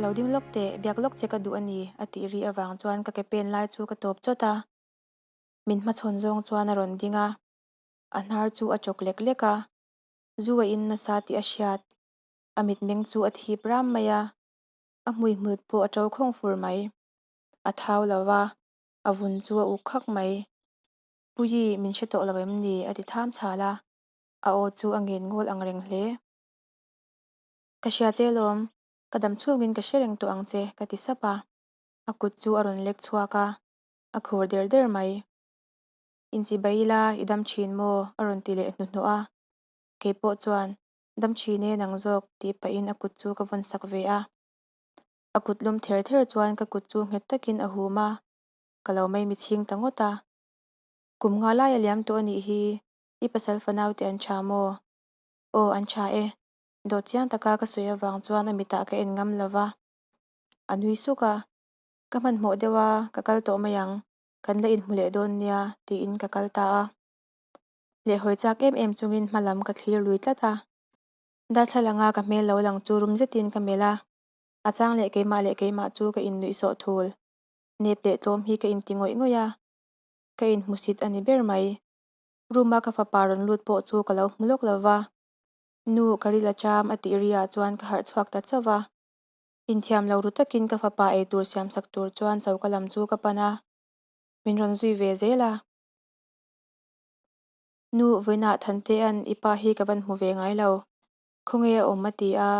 Lo ding lawk teh, biak lawk che ka duh a ni, a tih ri avang chuan ka ke pen lai chu ka tawp chawt a. Min hmachhawn zawng chuan a rawn ding a, a hnar chu a chawk lek lek a, zu a in nasa tih a hriat. A mitmeng chu a thip ram mai a, a hmuihmul pawh a to khawng fur mai. A thau lo va, a vun chu a uk khak mai. Puii, min hre tawh lo em ni? a ti tham chhal a, a aw chu a ngen ngawl ang reng hle. Ka hria che lawm, ka dam chhungin ka hre reng tawh ang che, ka ti sap a. A kut chu a rawn lek chhuak a, a khur der der mai. Inchibai ila, i dam thin maw? a rawn ti leh hnuhnawh a. Kei pawh chuan, Dam thin e nang zawk, tih pahin a kut chu ka vawn sak ve a. A kut lum ther ther chuan ka kut chu nghet takin a hum a, ka lo mai mi chhing ta ngawt a. Kum nga lai a liam tawh a nih hi, i pasal fanau te an tha maw? Aw, an tha e. Dawt chiang taka ka sawi avang chuan a mitah ka en ngam lo va. A nui suk a, Ka hmanhmawh deuh a, ka kal tawh mai ang, kan la inhmu leh dawn nia, tiin ka kal ta a. Lehhawi chak em em chungin hma lam ka thlir lui tlat a. Darthlalanga ka hmel lo lang chu rum zetin ka melh a, a chang leh keimah leh keimah chu ka innuih sawh thul. Nep leh tlawm hi ka inti ngawih ngawih a, ka inhmusit a ni ber mai. Room-a ka fapa rawn lut pawh chu ka lo hmu lawk lo va. Nu, ka ril a cham a tih ri-ah chuan ka harh chhuak ta chauh va. Inthiam lo ru takin ka fapa eitur siamsak tur chuan choka lam chu ka pan a, min rawn zui ve zel a. Nu, vawiinah Thantea'n i pa hi ka van hmu ve ngai lo. Khawnge a awm a ti a.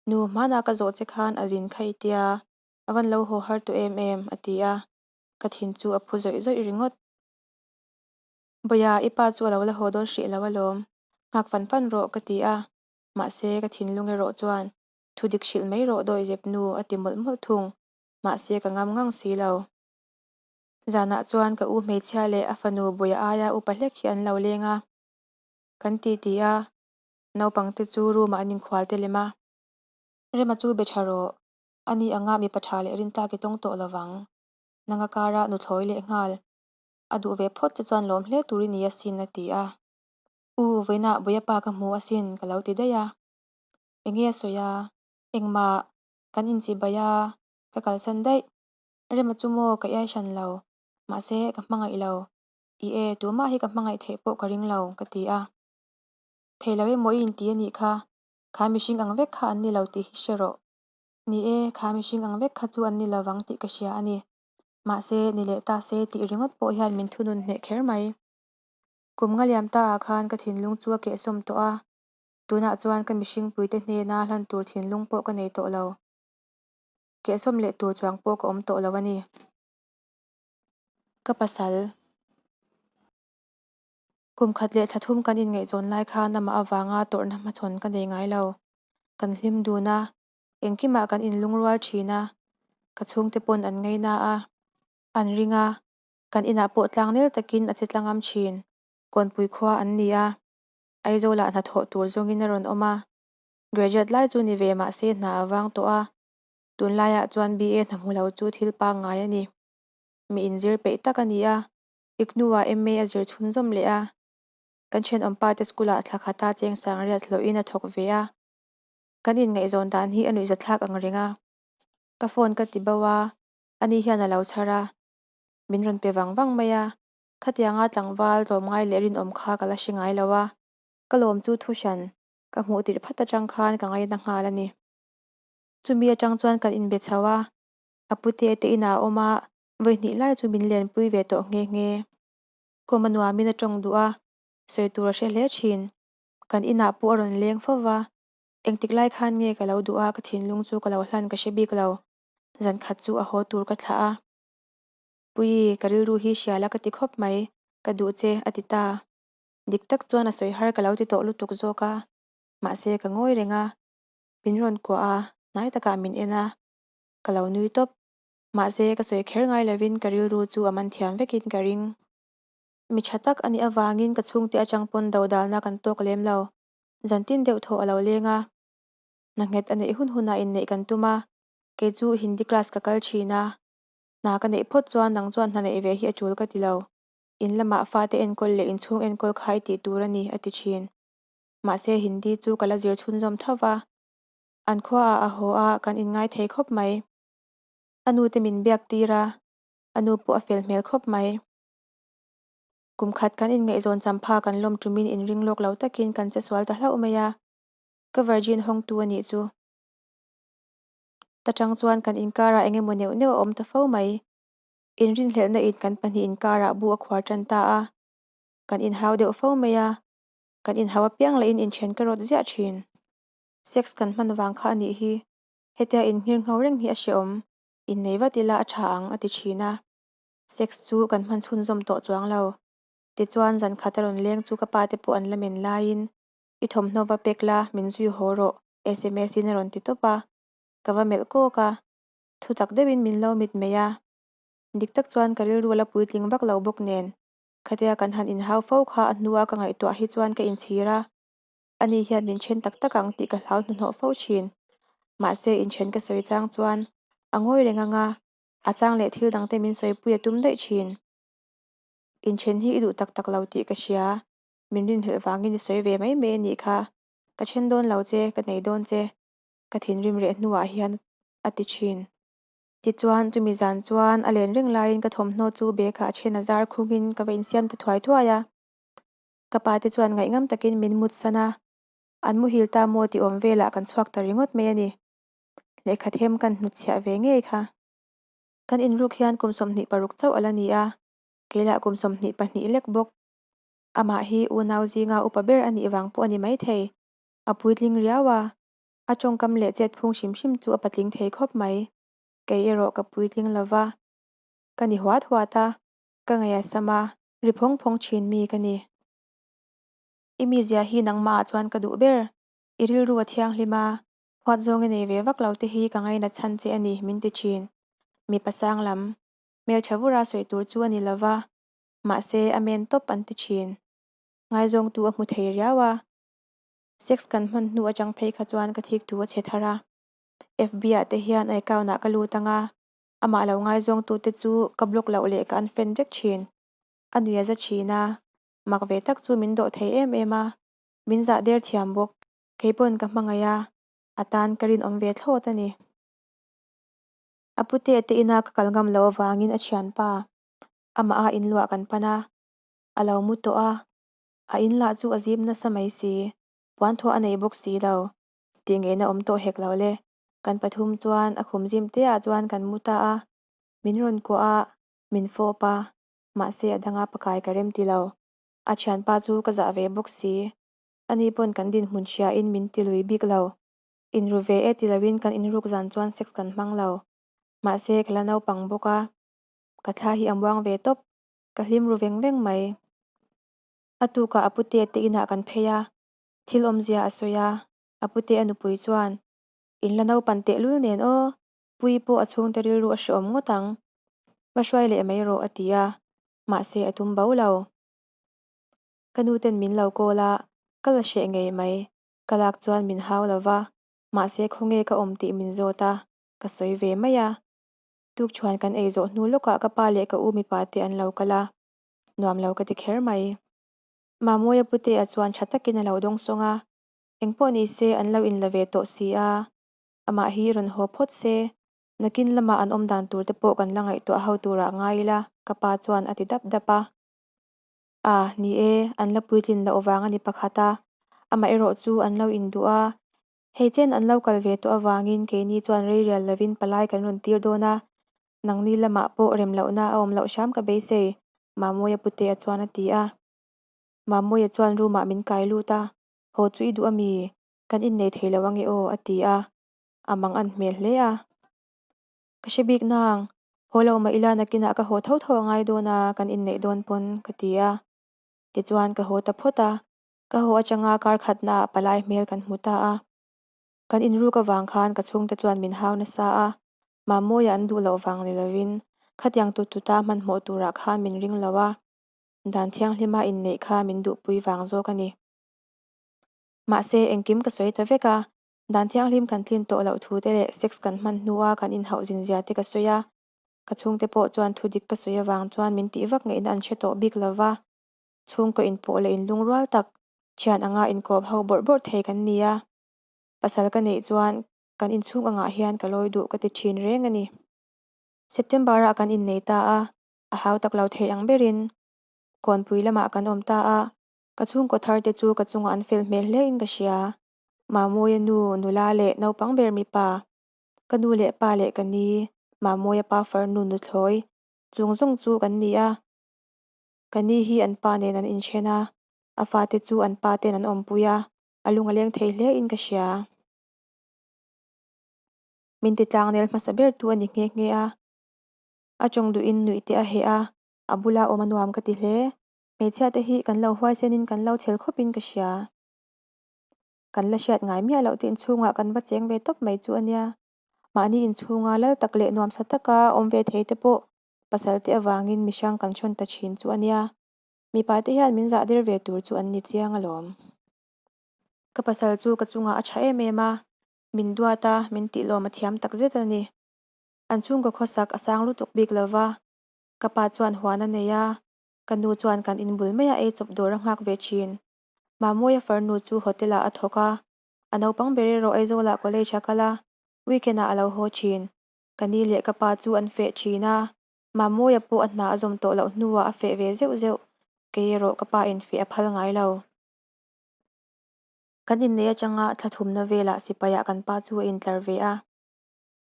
Nu, hmanah ka zawh che khan a zin kha i tia, a van lo haw har tawh em em, a ti a. Ka thin chu a phu zawih zawih ringawt. Bawia, i pa chu a lo la haw dawn hrih lo alawm. Nghak fan fan rawh, ka ti a. Mahse, ka thinlung erawh chuan thu dik hrilh mai rawh dawihzep nu, a ti mawlh mawlh thung. Mahse, ka ngam ngang si lo. Zanah chuan ka u hmeichhia leh a fanu Bawia aia upa hlek hi an lo leng a. Kan ti ti a, naupangte chu room-ah an inkhual te lem a. Rema chu be tha rawh, ani anga mipa tha leh rintlak i tawng tawh lovang. Nanga kara nuthlawi leh nghal a duh ve phawt che chuan lawm hle tur i ni asin a ti a. U, vawiinah Bawia pa ka hmu asin ka lo ti daih a. Enge a sawi a? Engmah, kan inchibai a, ka kalsan daih. Rema chu maw ka iai hran lo, mahse ka hmangaih lo. I e, tumah hi ka hmangaih theih pawh ka ring lo, ka ti a. Thei lo emaw i inti a nih kha, kha mihring ang vek kha an ni lo tih hi hre rawh. Ni e, kha mihring ang vek kha chu an ni lovang tih ka hria a ni. Mahse, ni leh ta se tih ringawt pawh hian min thunun hneh kher mai. Kum nga liam ta ah khan ka thinlung chu a kehsawm tawh a, tunah chuan ka mihringpuite hnena hlan tur thinlung pawh ka nei tawh lo. Kehsawm leh tur chuang pawh ka awm tawh lo a ni. Ka pasal. Kum khat leh thla thum kan inngaihzawn lai khan amah avanga tawrhna hmachhawn ka nei ngai lo. Kan hlim dun a, engkimah kan inlungrual thin a, ka chhungte pawn an ngaina a, an ring a, kan inah pawh tlangnel takin a che tlangam thin. Kawnpui khua an ni a, Aizawlah hnathawh tur zawngin a rawn awm a, Graduate lai chu ni ve mahse hna a vang tawh a, tunlaiah chuan BA hna hmu lo chu thil pangngai a ni. Mi inzir peih tak a ni a, IGNU-ah MA a zir chhunzawm leh a, kan thenawmpa te school-ah thla khata cheng sangriat hlawhin a thawk ve a, kan inngaihzawn dan hi a nuihzathlak ang reng a. Ka phone ka ti bo a, ani hian a lo chhar a, min rawn pe vang vang mai a, khatianga tlangval tlawmngai leh rinawm kha ka la hre ngai lo a, ka lawm chu thu hran Ka hmuh tirh phat atang khan ka ngaina nghal a ni. Chumi atang chuan kan inbe chho a, a pute te inah a awm a, vawi hnih lai chu min lenpui ve tawh nghe nghe. Kawm a nuamin a tawng duh a, sawi tur a hre hle thin. Kan inah pawh a rawn leng fo va, engtik lai khan nge ka lo duh a, ka thinlung chu ka lo hlan ka hre bik lo. Zan khat chu a haw tur ka thlah a. Puii, ka rilru hi hria la ka ti khawp mai, ka duh che, a ti ta. Dik tak chuan a sawi har ka lo ti tawh lutuk zawk a, mahse ka ngawi reng a, min rawn kuah a, hnai takah min en a, ka lo nui tawp. Mahse ka sawi kher ngai lovin ka rilru chu a man thiam vekin ka ring. Mi tha tak a nih avangin ka chhungte atang pawn dodalna kan tawk lem lo. Zantin deuh thaw a lo leng a, hna nghet a neih hun hunah inneih kan tum a, kei chu Hindi class ka kal thin a, hna ka neih phawt chuan nang chuan hna neih ve hi a tul ka ti lo. In lamah fate enkawl leh inchhung enkawl kha i tih tur a ni, a ti thin. Mahse, Hindi chu ka la zir chhunzawm tho va. An khuaah a haw a, kan inngai thei khawp mai. A nu te min biak tir a, a nu pawh a fel hmel khawp mai. Kum khat kan inngaihzawn champha kan lawm tumin inring lawk lo takin kan che sual ta hlauh mai a, ka virgin hawngtu a nih chu. Ta chang chuan kan inkarah eng emaw neuh neuh a awm ta fo mai. Inrinhlelhna in kan pahnih inkarah bu a khuar tan ta a, kan inhau deuh fo mai a, kan inhau apiang lahin inthen ka rawt ziah thin. Sex kan hman vang kha a nih hi, hetia inhmir ngho reng hi a hreawm, innei vat ila a tha ang a ti thin a. Sex chu kan hman chhunzawm tawh chuang lo. Tichuan zan khat a rawn leng chu ka pa te pawh an la men laiin, I thawmhnaw va pek la, min zui haw rawh sms in a rawn ti tawp a. Ka va melh kawk a, thu tak deuhin min lo mit mai a. Dik tak chuan ka rilru a la puitling vak lo bawk nen, khatia kan han inhau fo kha a hnua ka ngaihtuah hi chuan ka inchhir a. Ani hian min then tak tak ang tih ka hlau hnuhnawh fo thin. Mahse inthen ka sawi chang chuan a ngawi reng ang a, a chang leh thil dangte min sawipui a tum daih thin. Inthen hi i duh tak tak lo tih ka hria, min rinhlelh vangin i sawi ve mai mai a nih kha. Ka then dawn lo che, ka nei dawn che, ka thinrim reh hnuah hian a ti thin. Tichuan, chumi zan chuan a len reng laiin ka thawmhnaw chu bag ah a then a zar khungin ka va insiam ta thuai thuai a. Ka pa te chuan ngaihngam takin min mutsan a, an muhil ta maw tih awm velah kan chhuak ta ringawt mai a ni. Lehkha them kan hnutchhiah ve ngei kha. Kan inruk hian kum 26 chauh a la ni a, kei lah kum 22 lek bawk. Amah hi unau zinga upa ber a nih vang pawh a ni maithei. A puitling riau a, a tawngkam leh chetphung hrim hrim chu a patling thei khawp mai. Kei erawh ka puitling lova, ka ni huat huat a, ka ngaih a sam a, ri phawng phawng thin mi ka ni. I mizia hi nangmahah chuan ka duh ber, i rilru a thianghlim a, huat zawng i nei ve vak lo te hi ka ngainat chhan che a ni min ti thin. Mipa sang lam, hmeltha vura sawi tur chu a ni lova, mahse a men tawp an ti thin. Ngaizawngtu a hmu thei riau a, sex kan hman hnu atang phei kha chuan ka thik thu a chhe thar a. FB ah te hian a account ah ka lut ang a, amah lo ngaizawngtute chu ka block loh leh ka unfriend vek thin. A nui a za thin a, mak ve tak chu min dawh thei em em a, min zah der thiam bawk. Kei pawn ka hmangaih a, a tan ka rinawm ve thlawt a ni. A pute te ina ka kal ngam loh avangin a thianpa, amah a inluah kan pan a, a lo mu tawh a, a in lah chu a zim nasa mai si, puanthuah a nei bawk si lo. Tih ngeina awm tawh hek lo le. Kan pathum chuan a khum zim te ah chuan kan mu ta a, min rawn kuah a, min fawp a, mahse a danga pakai ka rem ti lo. A thianpa chu ka zah ve bawk si. Ani pawn kan dinhmun hria in min ti lui bik lo. Inru ve e ti lo in kan inruk zan chuan sex kan hmang lo. Mahse ka la naupang bawk a, ka thla hi a muang ve tawp. Ka hlim ru veng veng mai. A tukah a putea te inah kan phei a, Thil awmzia a sawi a, a pute a nupui chuan, In la naupan tehlul nen aw, Puii pawh a chhungte rilru a hreawm ngawt ang. Va hruai leh mai rawh a ti a, mahse a tum bo lo. Ka nu ten min lo call a, ka la hreh ngei mai. Ka lak chuan min hau lo va, mahse khawnge ka awm tih min zawt a, ka sawi ve mai a. Tukchhuan kan ei zawh hnu lawkah ka pa leh ka u mipa te an lo kal a, nuam lo ka ti kher mai. Mamawia putea chuan tha takin a lo dawng sawng a, engpawh ni se an lo inla ve tawh si a, amah hi rawn haw phawt se, nakin lamah an awm dan tur te pawh kan la ngaihtuah ho turah ngai ila ka pa chuan a ti dap dap a. A, ni e, an la puitlin loh vang a ni pakhat a, amah erawh chu an lo induh a, hei chen an lo kal ve tawh avangin keini chuan rei rial lovin palai kan rawn tir dawn a, nangni lamah pawh rem lohna a awm loh hram ka beisei, Mamawia putea chuan a ti a. Mamawia chuan room ah min kai lut a, Haw chu i duh ami? Kan innei thei lo ange aw a ti a, a mang an hmel hle a. Ka hre bik nang, haw lo mah ila nakinah ka haw tho tho a ngai dawn a, kan inneih dawn pawn ka ti a. Tichuan ka haw ta phawt a, ka haw atanga kar khatnaah palai hmel kan hmu ta a. Kan inruk avang khan ka chhungte chuan min hau nasa a, Mamawia an duh loh vang ni lovin khatiang tut tuta hmanhmawh turah khan min ring lo a, dan thianghlima inneih kha min duhpui vang zawk a ni. Mahse, engkim ka sawi ta vek a, dan thianghlim kan tlin tawh loh thu te leh sex kan hman hnua kan inhauh zin zia te ka sawi a, ka chhungte pawh chuan thu dik ka sawi avang chuan min tih vak ngaihna an hre tawh bik lo va, chhungkaw inpawh leh inlungrual tak, thian anga inkawp ho bawrh bawrh thei kan ni a, pasal ka neih chuan. Kan inchhung angah hian ka lawi duh ka ti thin reng a ni. September-ah kan innei ta a, a hautak lo thei ang berin Kawnpui lamah kan awm ta a, ka chhungkaw thar te chu ka chungah an fel hmel hle in ka hria. Mamawia nu, nula leh naupang ber mipa, ka nu leh pa leh ka ni, Mamawia pa farnu nuthlawi, chung zawng chu kan ni a. Ka ni hi an pa nen an inthen a, a fate chu an pa ten an awmpui a, a lung a leng thei hle in ka hria. Min ti tlangnel hmasa ber tu a ni nghe nghe a, a tawng duhin nuih te a heh a, a bula awm a nuam ka ti hle. Hmeichhia te hi kan lo huaisen in kan lo chhel khawp in ka hria. Kan la hriat ngai miah loh te inchhungah kan va cheng ve tawp mai chu a nia. Mahni inchhunga lal tak leh nuamsa taka awm ve thei te pawh pasal te avangin mihrang kan hrawn ta thin chu a nia. Mipa te hian min zah der ve tur chu an ni chiang alawm. Ka pasal chu ka chungah a tha em em a, min duat a, min tihlawm a thiam tak zet a ni. An chhungkaw khawsak a sang lutuk bik lo va, ka pa chuan huan a nei a, ka nu chuan kan inbul maiah ei chawp dawr a nghak ve thin. Mamawia farnu chu hotel ah a thawk a, a naupang ber erawh Aizawlah college a kal a, weekend ah a lo haw thin. Ka ni leh ka pa chu an feh thin a, Mamawia pawh a hna a zawm tawh loh hnuah a feh ve zeuh zeuh, kei erawh ka pa in feh a phal ngai lo. Kan inneih atanga thla thumna velah sipaiah kan pa chu a intlar ve a,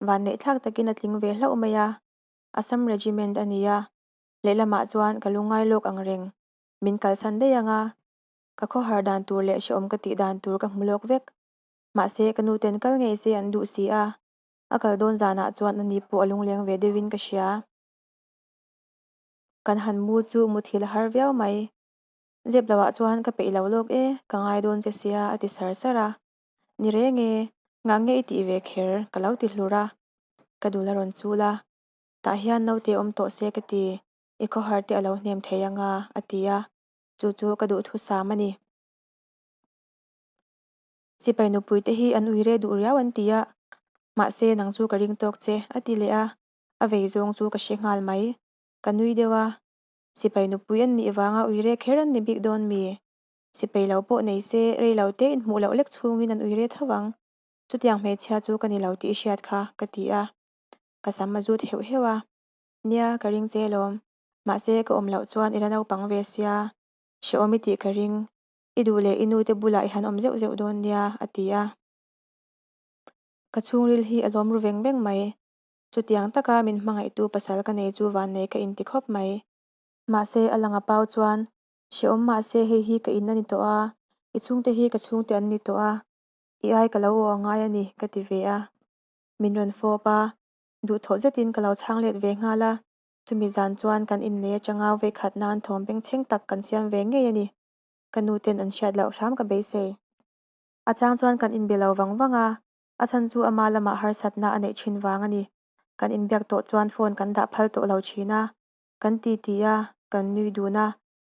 vanneihthlak takin a tling ve hlauh mai a, Assam Regiment a ni a, lehlamah chuan ka lungngai lawk ang reng, min kalsan daih ang a, ka khawhar dan tur leh hrehawm ka tih dan tur ka hmu lawk vek. Mahse ka nuten kal ngei se an duh si a, a kal dawn zanah chuan ani pawh a lungleng ve deuhin ka hria. Kan han mu chu muthilh a har viau mai. Zep loah chuan ka peih lo lawk e, ka ngai dawn che sia a ti sar sar a. Ni reng e, ngah nge i tih ve kher ka lo ti hlur a. Ka dul a rawn chul a, tah hian naute awm tawh se ka ti, i khawhar te a lo hnem thei anga a ti a, chu chu ka duhthusam a ni. Sipai nupui te hi an uire duh riau an ti a, mahse nang chu ka ring tawk che a ti leh a, a vei zawng chu ka hre nghal mai. Ka nui deuh a, sipai nupui an nih vanga uire kher an ni bik dawn mi? Sipai lo pawh nei se rei lo te inhmuh loh lek chhungin an uire tho ang. Chutiang hmeichhia chu ka ni lo tih i hriat kha ka ti a, ka sam a zut heuh heuh a. Nia, ka ring che alawm. Mahse ka awm loh chuan i la naupang ve sia, hrehawm i tih ka ring. I duh leh i nute bulah i han awm zeuh zeuh dawn nia, a ti a. Ka chhungril hi a lawm ru veng veng mai. Chutiang taka min hmangaihtu pasal ka nei chu vannei ka inti khawp mai. Mahse, a lang a pau chuan, Hrehawm mahse hei hi ka in a ni tawh a, i chhungte hi ka chhungte an ni tawh a, i ai ka lo aw a ngai a ni, ka ti ve a. Min rawn fawp a, duhthawh zetin ka lo chhang let ve nghal a. Chumi zan chuan kan innei atanga vawikhat nan thawm bengchheng tak kan siam ve ngei a ni. Ka nu ten an hriat loh hram ka beisei. A chang chuan kan inbe lo vang vang a, a chhan chu ama lamah harsatna a neih thin vang a ni. Kan inbiak tawh chuan phone kan dah phal tawh lo thin a, kan ti ti a, kan nui dun a,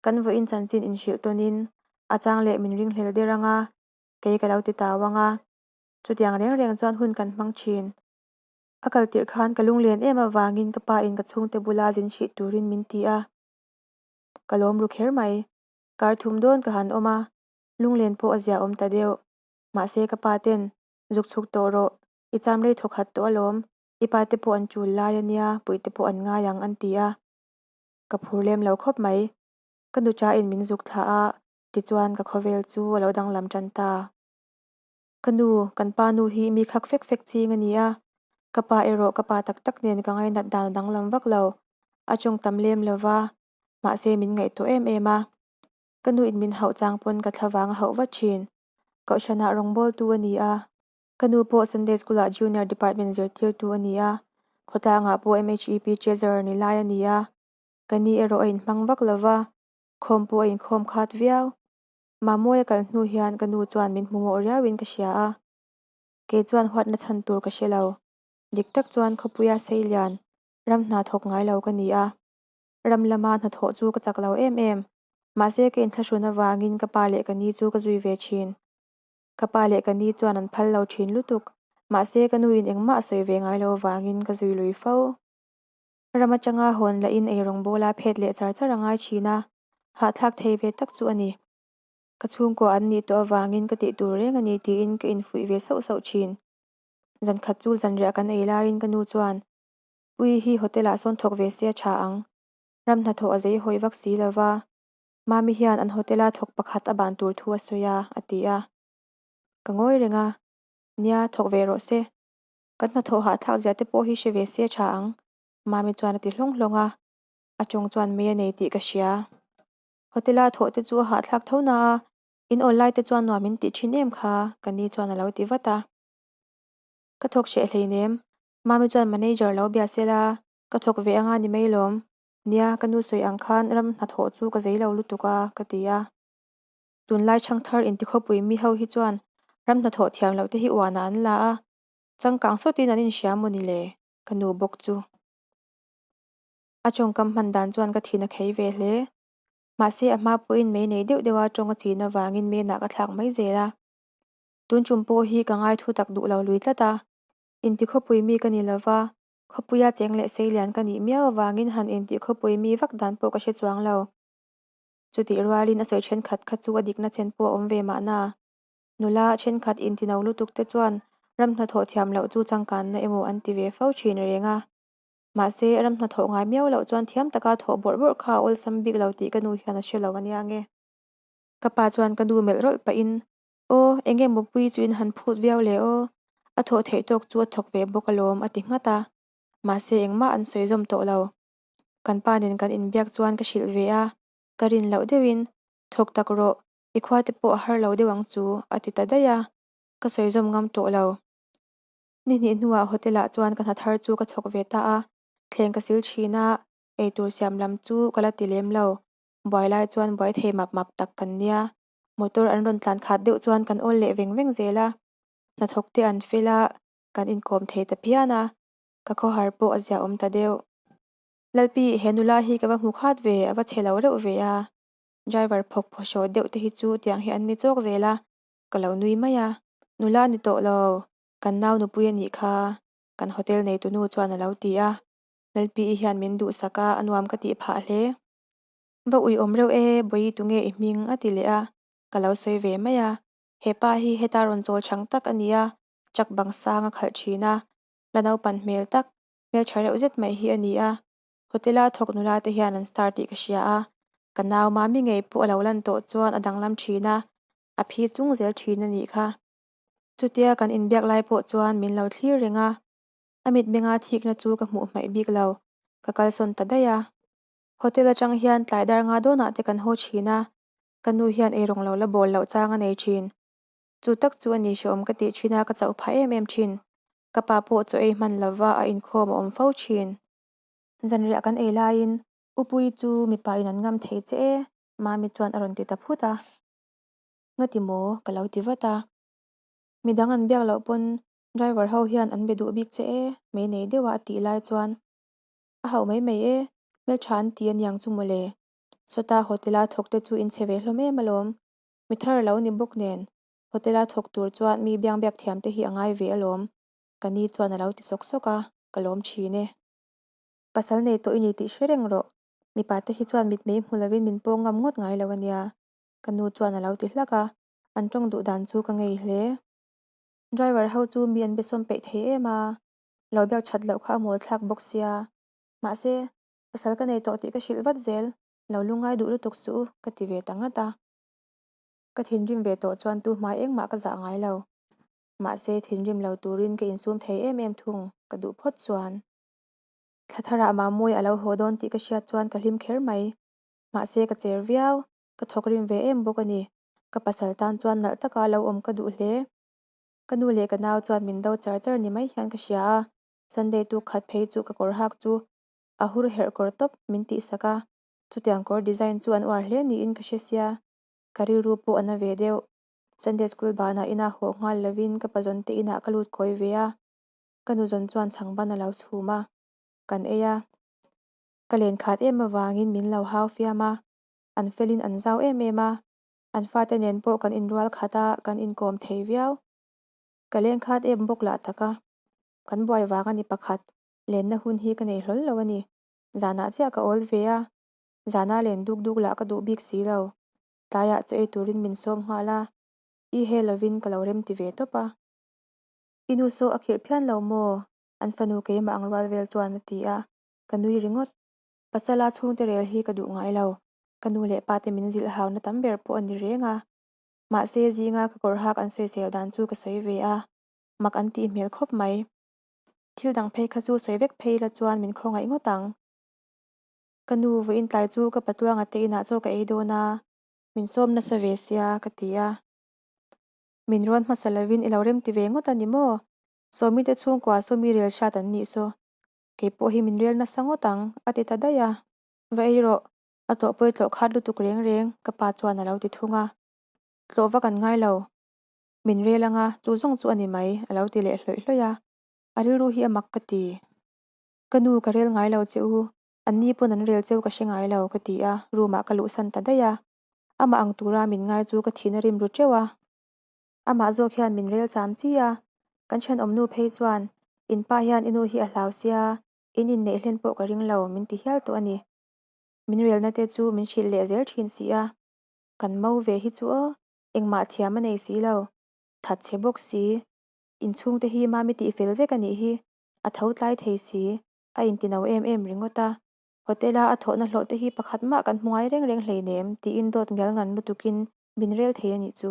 kan vawiin chanchin inhrilh tawnin a chang leh min ringhlel der ang a, kei ka lo ti tau ang a. Chutiang reng reng chuan hun kan hmang thin. A kal tirh khan ka lunglen em avangin ka pa in ka chhungte bula zin hrih turin min ti a, ka lawm ru kher mai. Kar thum dawn ka han awm a, lunglen pawh a ziaawm ta deuh. Mahse ka pa ten, Zuk chhuk tawh rawh, i cham rei thawk khat tawh alawm, i pa te pawh an chul lai a nia, puih te pawh an ngai ang an ti a. Ka phur lem lo khawp mai. Ka nucha in min zuk thlah a, tichuan ka khawvel chu a lo danglam tan ta. Ka nu, kan pa nu hi mi khak fek fek ching a ni a, ka pa erawh ka pa tak tak nen ka ngainat dan a danglam vak lo. A tawng tam lem lo va, mahse min ngaihtuah em em a. Ka nu in min hauh chang pawn ka thlavang a hauh vat thin. Kohhranah rawngbawltu a ni a, ka nu pawh Sunday School ah Junior Department zirtirtu a ni a, khawtlangah pawh MHEP Treasurer ni lai a ni a. Ka ni erawh a inhmang vak lo va, khawm pawh a inkhawm khat viau. Mamawia kal hnu hian ka nu chuan min hmu mawh riauin ka hria a, kei chuan huatna chhan tur ka hre lo. Dik tak chuan khawpuia seilian, ram hna thawk ngai lo ka ni a, ram lama hnathawh chu ka chak lo em em. Mahse ka inthlahrun avangin ka pa leh ka ni chu ka zui ve thin. Ka pa leh ka ni chuan an phal lo thin lutuk, mahse ka nuin engmah a sawi ve ngai lo avangin ka zui lui fo. Ram atanga hawn lahin eirawng bawla phet leh char char a ngai thin a, hahthlak thei ve tak chu a ni. Ka chhungkua an nih tawh avangin ka tih tur reng a ni tiin ka infuih ve sauh sauh thin. Zan khat chu zanriah kan ei laiin ka nu chuan, Puii hi hotel-ah sawn thawk ve se a tha ang. Ram hnathawh a zei hawi vak si lo va, Mami hian an hotel-a thawk pakhat a ban tur thu a sawi a, a ti a. Ka ngawi reng a, Nia, thawk ve rawh se. Kan hnathawh hahthlak zia te pawh hi hre ve se a tha ang, Mami chuan a ti hlawng hlawng a. A tawng chuan mei a nei tih ka hria. Hotel-a thawh te chu a hahthlak tho na a, in awl lai te chuan nuam in tih thin em kha, ka ni chuan a lo ti vat a. Ka thawk hreh hleinem, Mami chuan manager lo bia se la, ka thawk ve anga ni mai lawm. Nia, ka nu sawi ang khan ram hnathawh chu ka zei lo lutuk a, ka ti a. Tunlai chhangthar intikhawpui mi ho hi chuan ram hnathawh thiam loh te hi uanah an la a, changkang sawtin an inhria maw ni le, ka nu bawk chu. A tawngkam hman dan chuan ka thin a khei ve hle. Mahse a hma pawhin mei nei deuh deuha tawng a chin avangin menah ka thlak mai zel a. Tun tum pawh hi ka ngai thu tak duh lo lui tlat a. Intikhawpui mi ka ni lova, khawpuia cheng leh seilian ka nih miau avangin han intikhawpui mi vak dan pawh ka hre chuang lo. Chutih rualin a sawi thenkhat kha chu a dikna chen pawh a awm ve mahna. Nula thenkhat intino lutuk te chuan ram hnathawh thiam loh chu changkanna emaw an ti ve fo thin reng a. Mahse, ram hnathawh ngai miau loh chuan thiam taka thawh bawrh bawrh kha a awlsam bik lo tih ka nu hian a hre lo a nia nge. Ka pa chuan ka nu melh rawlh pahin, Aw, eng nge mawpui chu in han phut viau le aw, a thawh theih tawk chu a thawk ve bawk alawm a ti nghat a. Mahse, engmah an sawi zawm tawh lo. Kan pa nen kan inbiak chuan ka hrilh ve a, ka rin loh deuhin, Thawk tak rawh, i khua te pawh a har lo deuh ang chu a ti ta daih a, ka sawi zawm ngam tawh lo. Ni hnih hnuah hotel ah chuan ka hna thar chu ka thawk ve ta a, thleng ka sil thin a, eitur siam lam chu ka la ti lem lo. Buai lai chuan buai thei map map tak kan nia, motor an rawn tlan khat deuh chuan kan awl leh veng veng zel a, hnathawk te an fel a, kan inkawm thei ta phian a, ka khawhar pawh a ziaawm ta deuh. Lalpi, he nula hi ka va hmu khat ve, a va chhe lo reuh ve a, driver phawk phawhraw deuh te hi chu tiang hi an ni chawk zel a, ka lo nui mai a, nula ni tawh lo, kan nau nupui a nih kha, kan hotel neitu nu chuan a lo ti a, Lalpi-i hian min duhsak a, a nuam ka tih phah hle. Va uiawm reuh e, Bawihi tunge i hming? a ti leh a, ka lo sawi ve mai a, he pa hi heta rawn chawl chhang tak a ni a, truck bang sang a khalh thin a, la naupan hmel tak, hmeltha reuh zet mai hi a ni a, Hotel-a thawk nula te hian an star tih ka hria a, ka nau Mami ngei pawh a lo lan tawh chuan a danglam thin a, a phi chung zel thin a nih kha. Chutia kan inbiak lai pawh chuan min lo thlir reng a, a mitmenga thikna chu ka hmuh hmaih bik lo, ka kalsawn ta daih a. Hotel atang hian tlai dar nga dawnah te kan haw thin a, ka nu hian eirawng lo la bawl loh chang a nei thin. Chu tak chu a ni hrehawm ka tih thin a, ka chauh phah em em thin. Ka pa pawh chaw ei hman lova a inkhawm a awm fo thin. Zanriah kan ei laiin U Puii chu mipa in an ngam thei che e, Mami chuan a rawn ti ta phut a. Ngati maw? ka lo ti vat a. Midang an biak loh pawn driver ho hian an be duh bik che e, mei nei deuha a tih lai chuan a hauh mai mai e, hmeltha an ti aniang chu mawle. Sawta hotel-a thawk te chu in che ve hlawm em alawm. Mi thar a lo ni bawk nen, hotel-a thawk tur chuan mi biangbiak thiam te hi a ngai ve alawm, ka ni chuan a lo ti sawk sawk a, ka lawm thin e. Pasal nei tawh i ni tih hre reng rawh, mipa te hi chuan mitmei hmu lovin min pawng ngam ngawt ngai lo ania, ka nu chuan a lo ti hlak a, an tawng duh dan chu ka ngei hle. Driver ho chu mi an besawm peih thei em a, lo biak that loh kha a mawl thlak bawk sia. Mahse, pasal ka nei tawh tih ka hrilh vat zel, lo lungngai duh lutuk suh u, ka ti ve ta ngat a. Ka thinrim ve tawh chuan tu hmai engmah ka zah ngai lo. Mahse, thinrim lo turin ka insum thei em em thung, ka duh phawt chuan. Thla tharah Mamawii a lo haw dawn tih ka hriat chuan ka hlim kher mai. Mahse, ka cher viau, ka thawk rim ve em bawk a ni. Ka pasal tan chuan nalh taka lo awm ka duh hle. Ka nu leh ka nau chuan min do char char ni mai hian ka hria a, Sunday tuk khat phei chu ka kawr hak chu a hur herh kawr tawp min tihsak a, chutiang kawr design chu an uar hle niin ka hre sia, ka rilru pawh a na ve deuh. Sunday school banah inah haw nghal lovin ka pazawn te inah ka lut kawi ve a, ka nu zawn chuan chhangban a lo chhum a, kan ei a. Ka len khat em avangin min lo hau fiam a, an felin an zau em em a, an fate nen pawh kan inrual khat a, kan inkawm thei viau. Ka leng khat em bawk lah tak a, kan buai vang a ni pakhat, lenna hun hi ka nei hlawl lo a ni. Zanah chiah ka awl ve a, zana len duk duk lah ka duh bik si lo. Tlaiah chaw ei turin min sawm nghal a, i he lovin ka lo rem ti ve tawp a. I nu saw a khirh phian lo maw? An fanu keimah ang rual vel chuan a ti a, ka nui ringawt. Pasala chhungte rel hi ka duh ngai lo, ka nu leh pate min zilh hauna tam ber pawh a ni reng a. Mahse zinga ka kawr hak an sawisel dan chu ka sawi ve a, mak an tih hmel khawp mai. Thil dang phei kha chu sawi vek phei la chuan min khawngaih ngawt ang. Ka nu vawiin tlai chu ka patluanga te inah chaw ka ei dawn a, min sawm nasa ve sia ka ti a. Min rawn hmasa lovin i lo remti ve ngawt a ni maw? Sawmi te chhungkua Sawmi rel hrat an nih saw. Kei pawh hi min rel nasa ngawt ang, a ti ta daih a. Va ei rawh, a tlawh pawi tlawh khat lutuk reng reng, ka pa chuan a lo ti thung a. Tlawh vak an ngai lo. Min rel anga, chu zawng chu a ni mai, a lo ti leh hlawih hlawih a. A rilru hi a mak ka ti. Ka nu ka rel ngai lo che u, anni pawn an rel cheu ka hre ngai lo, ka ti a, room ah ka luhsan ta daih a. Amah ang tura min ngai chu ka thin a rim ru teuh a. Amah zawk hian min rel cham chi a, kan thenawmnu phei chuan, In pa hian i nu hi a hlau sia, in inneih hlen pawh ka ring lo, min ti hial tawh a ni. Min relna te chu min hrilh leh zel thin si a. Kan mo ve hi chu aw, engmah thiam a nei si lo, that chhe bawk si, inchhungte hi mami tih fel vek a nih hi, a tho tlai thei si, a intino em em ringawt a. Hotel-a a thawhna hlawh te hi pakhat mah kan hmu ngai reng reng hleinem tiin dawt ngial ngan lutukin min rel thei a nih chu.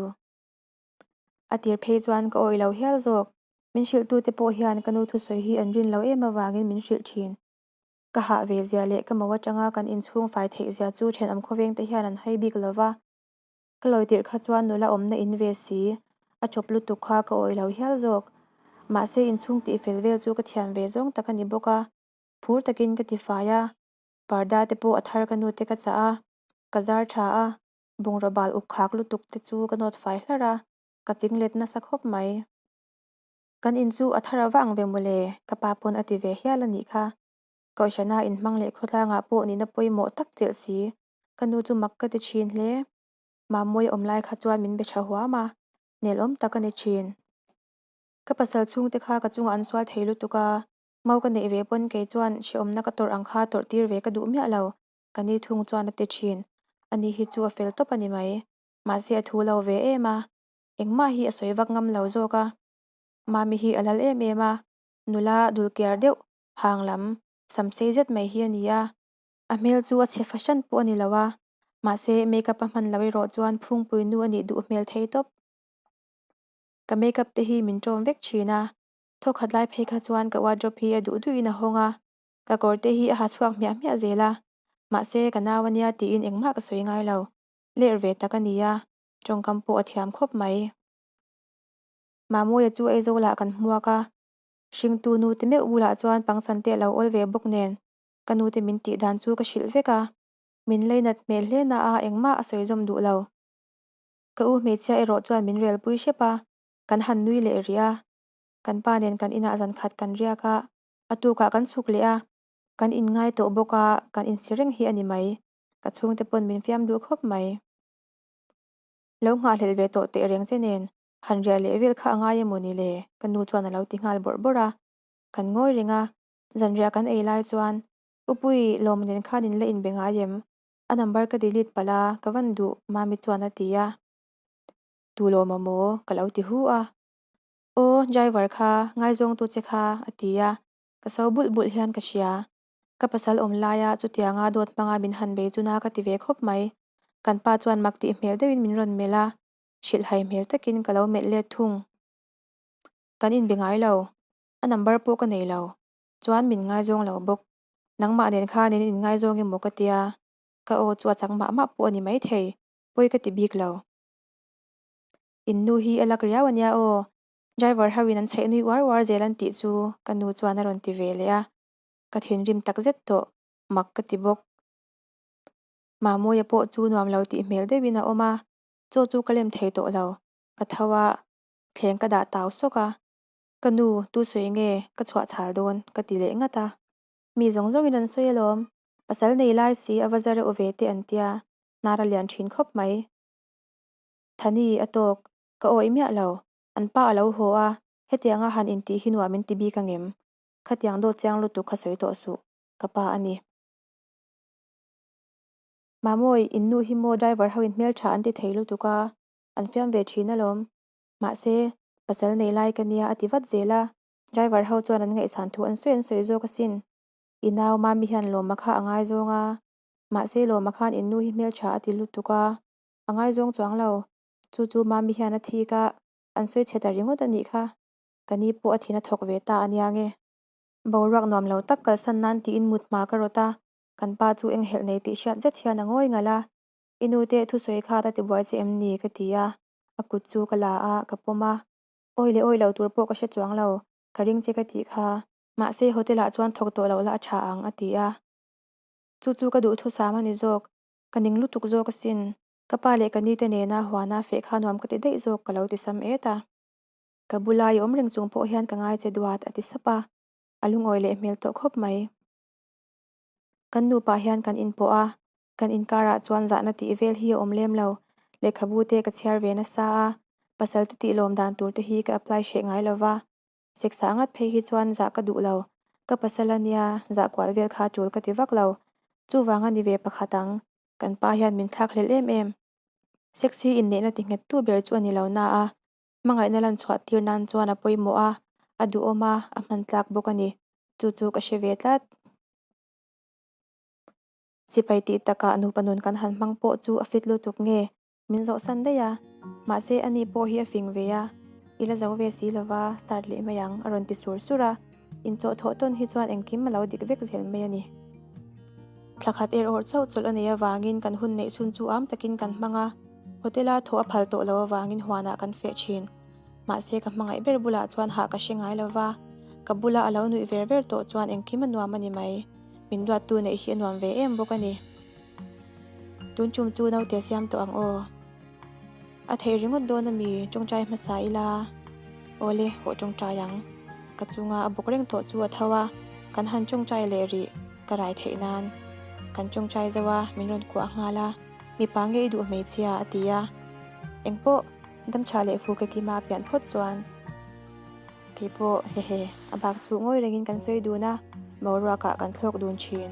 A tir phei chuan ka awih lo hial zawk. Min hrilhtute pawh hian ka nu thusawi hi an rin lo em avangin min hrilh thin. Ka hah ve zia leh ka mo atanga kan inchhung fai theih zia chu thenawm khawveng te hian an hai bik lo va. Ka lawi tirh kha chuan nula awmna in ve si, a chawp lutuk kha ka awih lo hial zawk. Mahse inchhung tih fel vel chu ka thiam ve zawng tak a ni bawk a. Phur takin ka ti fai a, parda te pawh a thar ka nu te ka chah a, ka zar tha a, bungraw bal uk khak lutuk te chu ka nawt fai hlarh a, ka ching let nasa khawp mai. Kan in chu a thar a vang ve mawle, ka pa pawn a ti ve hial a nih kha. Kohhrana inhmang leh khawtlangah pawh nihna pawimawh tak chelh si, ka nu chu mak ka ti thin hle. Mamawia awm lai kha chuan min be tha huam a, nelawm tak a ni thin. Ka pasal chhungte kha ka chungah an sual thei lutuk a, Mau ka neih ve pawn kei chuan hrehawmna ka tawrh ang kha tawrh tir ve ka duh miah lo, ka ni thung chuan a ti thin. Ani hi chu a fel tawp a ni mai. Mahse a thu lo ve em a, engmah hi a sawi vak ngam lo zawk a. Mami hi a lal em em a, nula dulkiar deuh hang lam sam sei zet mai hi a ni a. A hmel chu a chhe fahran pawh a ni lo a, mahse makeup a hman lo erawh chuan phungpui nu a nih duh hmel thei tawp. Ka makeup te hi min ṭawm vek thin a, Thawkhat lai phei kha chuan ka wardrobe hi a duh duhin a hawng a, ka kawr te hi a ha chhuak hmiah hmiah zel a, mahse ka nau a nia tiin engmah ka sawi ngai lo, ler ve tak a ni a, tawngkam pawh a thiam khawp mai. Mamawia chu Aizawlah kan hmuak a, hringtu nu te meuh bulah chuan pangchan te a lo awl ve bawk nen ka nu te min tih dan chu ka hrilh vek a, min leinat hmel hle na a engmah a sawi zawm duh lo. Ka u hmeichhia erawh chuan min relpui hrep a, kan han nui leh rih a, Kan pa nen kan inah zan khat kan riak a, a tukah kan chhuk leh a, kan inngai tawh bawk a, kan insi reng hi a ni mai. Ka chhungte pawn min fiam duh khawp mai. Lo nghahhlelh ve tawh teh reng che nen, han riah leh vel kha a ngai emaw ni le? Ka nu chuan a lo ti nghal bawrh bawrh a. Kan ngawi reng a, zanriah kan ei lai chuan, Upui, Lawma nen khan in la inbe ngai em? A number ka delete palh a, ka van duh, Mami chuan a ti a. Tu Lawma maw? Ka lo ti hu a. Aw, driver kha, ngaizawngtu che kha, a ti a, ka so bulh bulh hian ka hria. Ka pasal awm laia chutianga dawt hmanga min han bei chuna ka ti ve khawp mai. Kan pa chuan mak tih hmel deuhin min rawn melh a, hrilhhai hmel takin ka lo melh let thung. Kan inbe ngai lo, a number pawh ka nei lo, chuan min ngaizawng lo bawk. Nangmah nen khan in inngaizawng emaw ka tia, ka aw chu a chak mah mah pawh a ni maithei, pawi ka ti bik lo. In nu hi a lak riau a nia aw, driver ho in an chhaih nui uar uar zel an tih chu ka nu chuan a rawn ti ve leh a, ka thinrim tak zet tawh, mak ka ti bawk. Mamawia pawh chu nuam lo tih hmel deuhin a awm a, chaw chu ka lem thei tawh lo, ka tho a, thleng ka dah tau sawk a, ka nu tu sawi nge ka chhuah chhal dawn ka ti leh ngat a, mi zawng zawngin an sawi alawm, pasal nei lai si a va za reuh ve te an tia, hnar a lian thin khawp mai. Thani a tawk, ka awih miah lo. An pa a lo haw a, hetianga han intih hi nuam in ti bik angem? Khatiang dawt chiang lutuk kha sawi tawh suh, ka pa a ni. Mamawi, in nu hi maw driver ho in hmeltha an ti thei lutuk a, an fiam ve thin alawm. Mahse, Pasal nei lai ka nia a ti vat zel a, driver ho chuan an ngaihsan thu an sawi an sawi zawk asin. I nau Mami hian Lawma kha a ngaizawng a, mahse Lawma khan in nu hi hmeltha a ti lutuk a, a ngaizawng chuang lo. Chu chu Mami hian a thik a, an sawi chhe ta ringawt a nih kha. Ka ni pawh a thin a thawk ve ta a nia nge. Boruak nuam lo tak kalsan nan tiin mut hma ka rawt a, kan pa chu enghelh nei tih hriat zet hian a ngawi ngalh a, I nu te thusawi kha ta tibuai che em ni? ka ti a, a kut chu ka la a, ka pawm a. Awi leh awi lo tur pawh ka hre chuang lo, ka ring che ka tih kha. Mahse hotel ah chuan thawk tawh loh la a tha ang, a ti a. Chu chu ka duhthusam a ni zawk, ka ning lutuk zawk asin. Ka pa leh ka ni te nena huana feh kha nuam ka ti daih zawk ka lo ti sam et a. Ka bula i awm reng chung pawh hian ka ngai che duat, a ti sap a, a lungawi leh hmel tawh khawp mai. Kan nupa hian kan inpawh a, kan inkarah chuan zahna tih vel hi a awm lem lo. Lehkhabu te ka chhiar ve nasa a, pasal te tih lawm dan tur te hi ka apply hreh ngai lo va, sex-ah ngat phei hi chuan zah ka duh lo. Ka pasal a nia, zah kual vel kha tul ka ti vak lo. Chuvang a ni ve pakhat ang, kan pa hian min thlak hlel em em. Sex hi inneihna ti nghettu ber chu a ni lo na a, Hmangaihna lan chhuah tir nan chuan a pawimawh a, a duhawm a, a hman tlak bawk a ni. Chu chu ka hre ve tlat. Sipai tih takah nupa nun kan han hmang pawh chu a fit lutuk nge? Min zawhsan daih a. Mahse ani pawh hi a fing ve a, i la zo ve si lova, start leh mai ang, a rawn ti sur sur a. Inchawhthawh tawn hi chuan engkim a lo dik vek zel mai a ni. Thla khat er awrh chauh chawlh a neih avangin kan hun neih chhun chu am takin kan hmang a. Hotel-a thaw a phal tawh lo avangin huanah kan feh thin. Mahse ka hmangaih ber bulah chuan hah ka hre ngai lo va, ka bula a lo nuih ver ver tawh chuan engkim a nuam a ni mai. Min duattu neih hi a nuam ve em bawk a ni. Tun tum chu naute siam tawh ang aw. A theih ringawt dawn a mi, tawngtai hmasa ila. Awle, hawh tawngtai ang. Ka chunga a bawk reng tawh chu a tho a, kan han tawngtai leh rih, ka rai theih nan. Kan tawngtai zo a, min rawn kuah nghal a. Mipa nge i duh hmeichhia? a ti a. Engpawh, damtha leh fu ka kima a pian phawt chuan keipawh hehe a bak chu ngawi rengin kan sawi dun a, boruakah kan thlawk dun thin.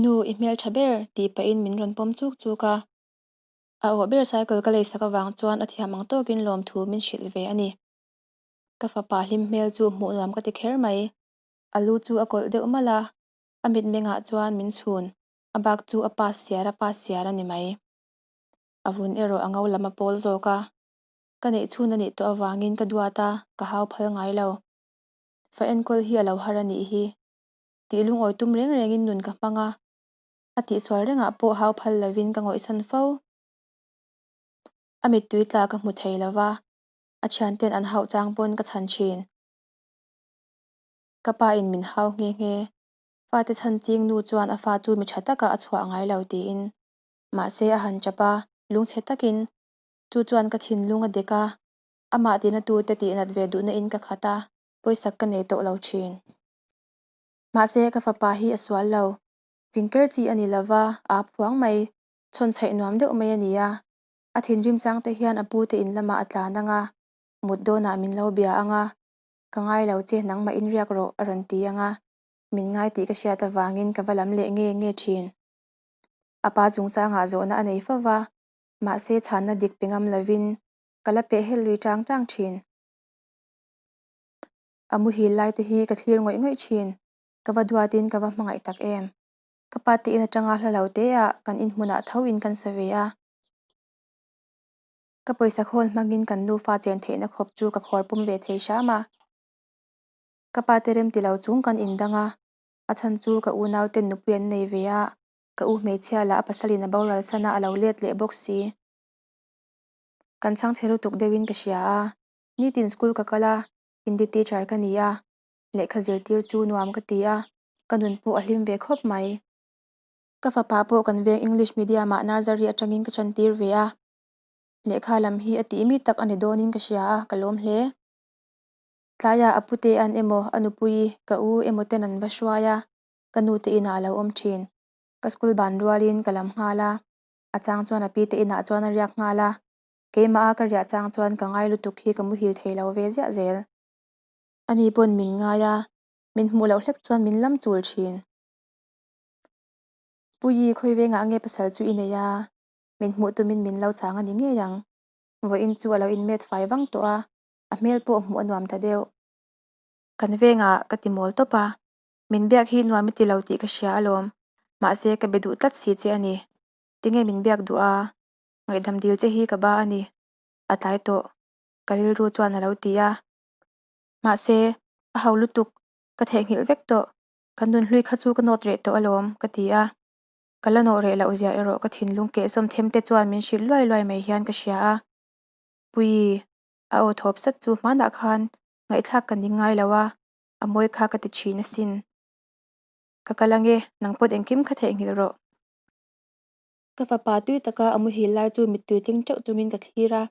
Nu, i hmeltha ber, tih pahin min rawn pawm chuk chuk a. A awh ber cycle ka leisak avang chuan a thiam ang tawkin lawmthu min hrilh ve a ni. Ka fapa hlim hmel chu hmuh nuam ka ti kher mai. A lu chu a kawlh deuh malh a, a mitmengah chuan min chhun, a bak chu a pass siar a pass siar a ni mai. A vun erawh a ngo lam a pawl zawk a. Ka neih chhun a nih tawh avangin ka duat a, ka hau phal ngai lo. Fa enkawl hi a lo har a nih hi. Tih lungawi tum reng rengin nun ka hmang a, a tihsual rengah pawh hau phal lovin ka ngawihsan fo. A mittui tla ka hmu thei lo va, A thianten an hauh chang pawn ka chhan thin. Ka pa in min hau nghe nghe. Fate chhan ching nu chuan a fa chu mi tha takah a chhuah ngai lo tiin. Mahse a han chap a, lungchhe takin. Chu chuan ka thinlung a dek a, amah tina tute tihnat ve duhna in ka khat a, pawisak ka nei tawh lo thin. Mahse ka fapa hi a sual lo. Fingker chi a ni lova, aa phuang mai. Chhawnchhaih nuam deuh mai a ni a. A thinrim chang te hian a pu te in lamah a tlan ang a, mut dawnah min lo bia ang a, ka ngai lo che nangmah in riak rawh a rawn ti ang a, min ngai tih ka hriat avangin ka va lam leh nge nge thin. A pa chungchangah zawhna a nei fo va, mahse chhanna dik pe ngam lovin ka la peh hel lui tang tang thin. A muhil lai te hi ka thlir ngawih ngawih thin, ka va duatin ka va hmangaih tak em. Ka pa te in atanga hla lo te ah kan inhmunah tho in kan sa ve a. Ka pawisa khawl hmangin kan nufa chen theihna khawp chu ka khuar pum ve thei hram a. Ka pa te rem ti lo chung kan indang a, a chhan chu ka unau ten nupui an nei ve a, ka u hmeichhia lah a pasalin a boral chhan a, a lo let leh bawk si. Kan chhangchhe lutuk deuhin ka hria a, nitin school ka kal a, Hindi teacher ka ni a, lehkha zirtir chu nuam ka ti a, ka nun pawh a hlim ve khawp mai. Ka fapa pawh kan veng English medium ah nursery atangin ka chantir ve a, lehkha lam hi a tih mi tak a ni dawnin ka hria a, ka lawm hle. Tlaiah a pute an emaw, a nupui, ka u emaw ten an va hruai a, ka nute inah a lo awm thin. Ka school ban rualin ka lam nghal a, a chang chuan a pite inah chuan a riak nghal a, keimah a ka riah chang chuan ka ngai lutuk hi ka muhil thei lo ve ziah zel. Ani pawn min ngai a, min hmuh loh hlek chuan min lam chul thin. Puii, khawi vengah nge pasal chu i nei a? Min hmuh tumin min lo chang a ni ngei ang. Vawiin chu a lo inmet fai vang tawh a, a hmel pawh hmuh a nuam ta deuh. Kan vengah ka ti mawl tawp a, min biak hi nuam i ti lo tih ka hria alawm, mahse ka be duh tlat si che a ni. Tinge min biak duh a? Ngaihdam dil che hi ka ba a ni. A tlai tawh, ka rilru chuan a lo ti a. Mahse, a ho lutuk, ka theihnghilh vek tawh. Kan nunhlui kha chu ka nawt reh tawh alawm, ka ti a. Ka la nawh reh loh zia erawh ka thinlung keh zawm them te chuan min hrilh luai luai mai hian ka hria a. Puii, a aw thawp sat chu hmanah khan ngaihthlak ka ning ngai lo a, a mawi kha ka ti thin asin. Ka kal ange, nang pawt engkim kha theihnghilh rawh. Ka fapa tui taka a muhil lai chu mittui tling teuh chungin ka thlir a.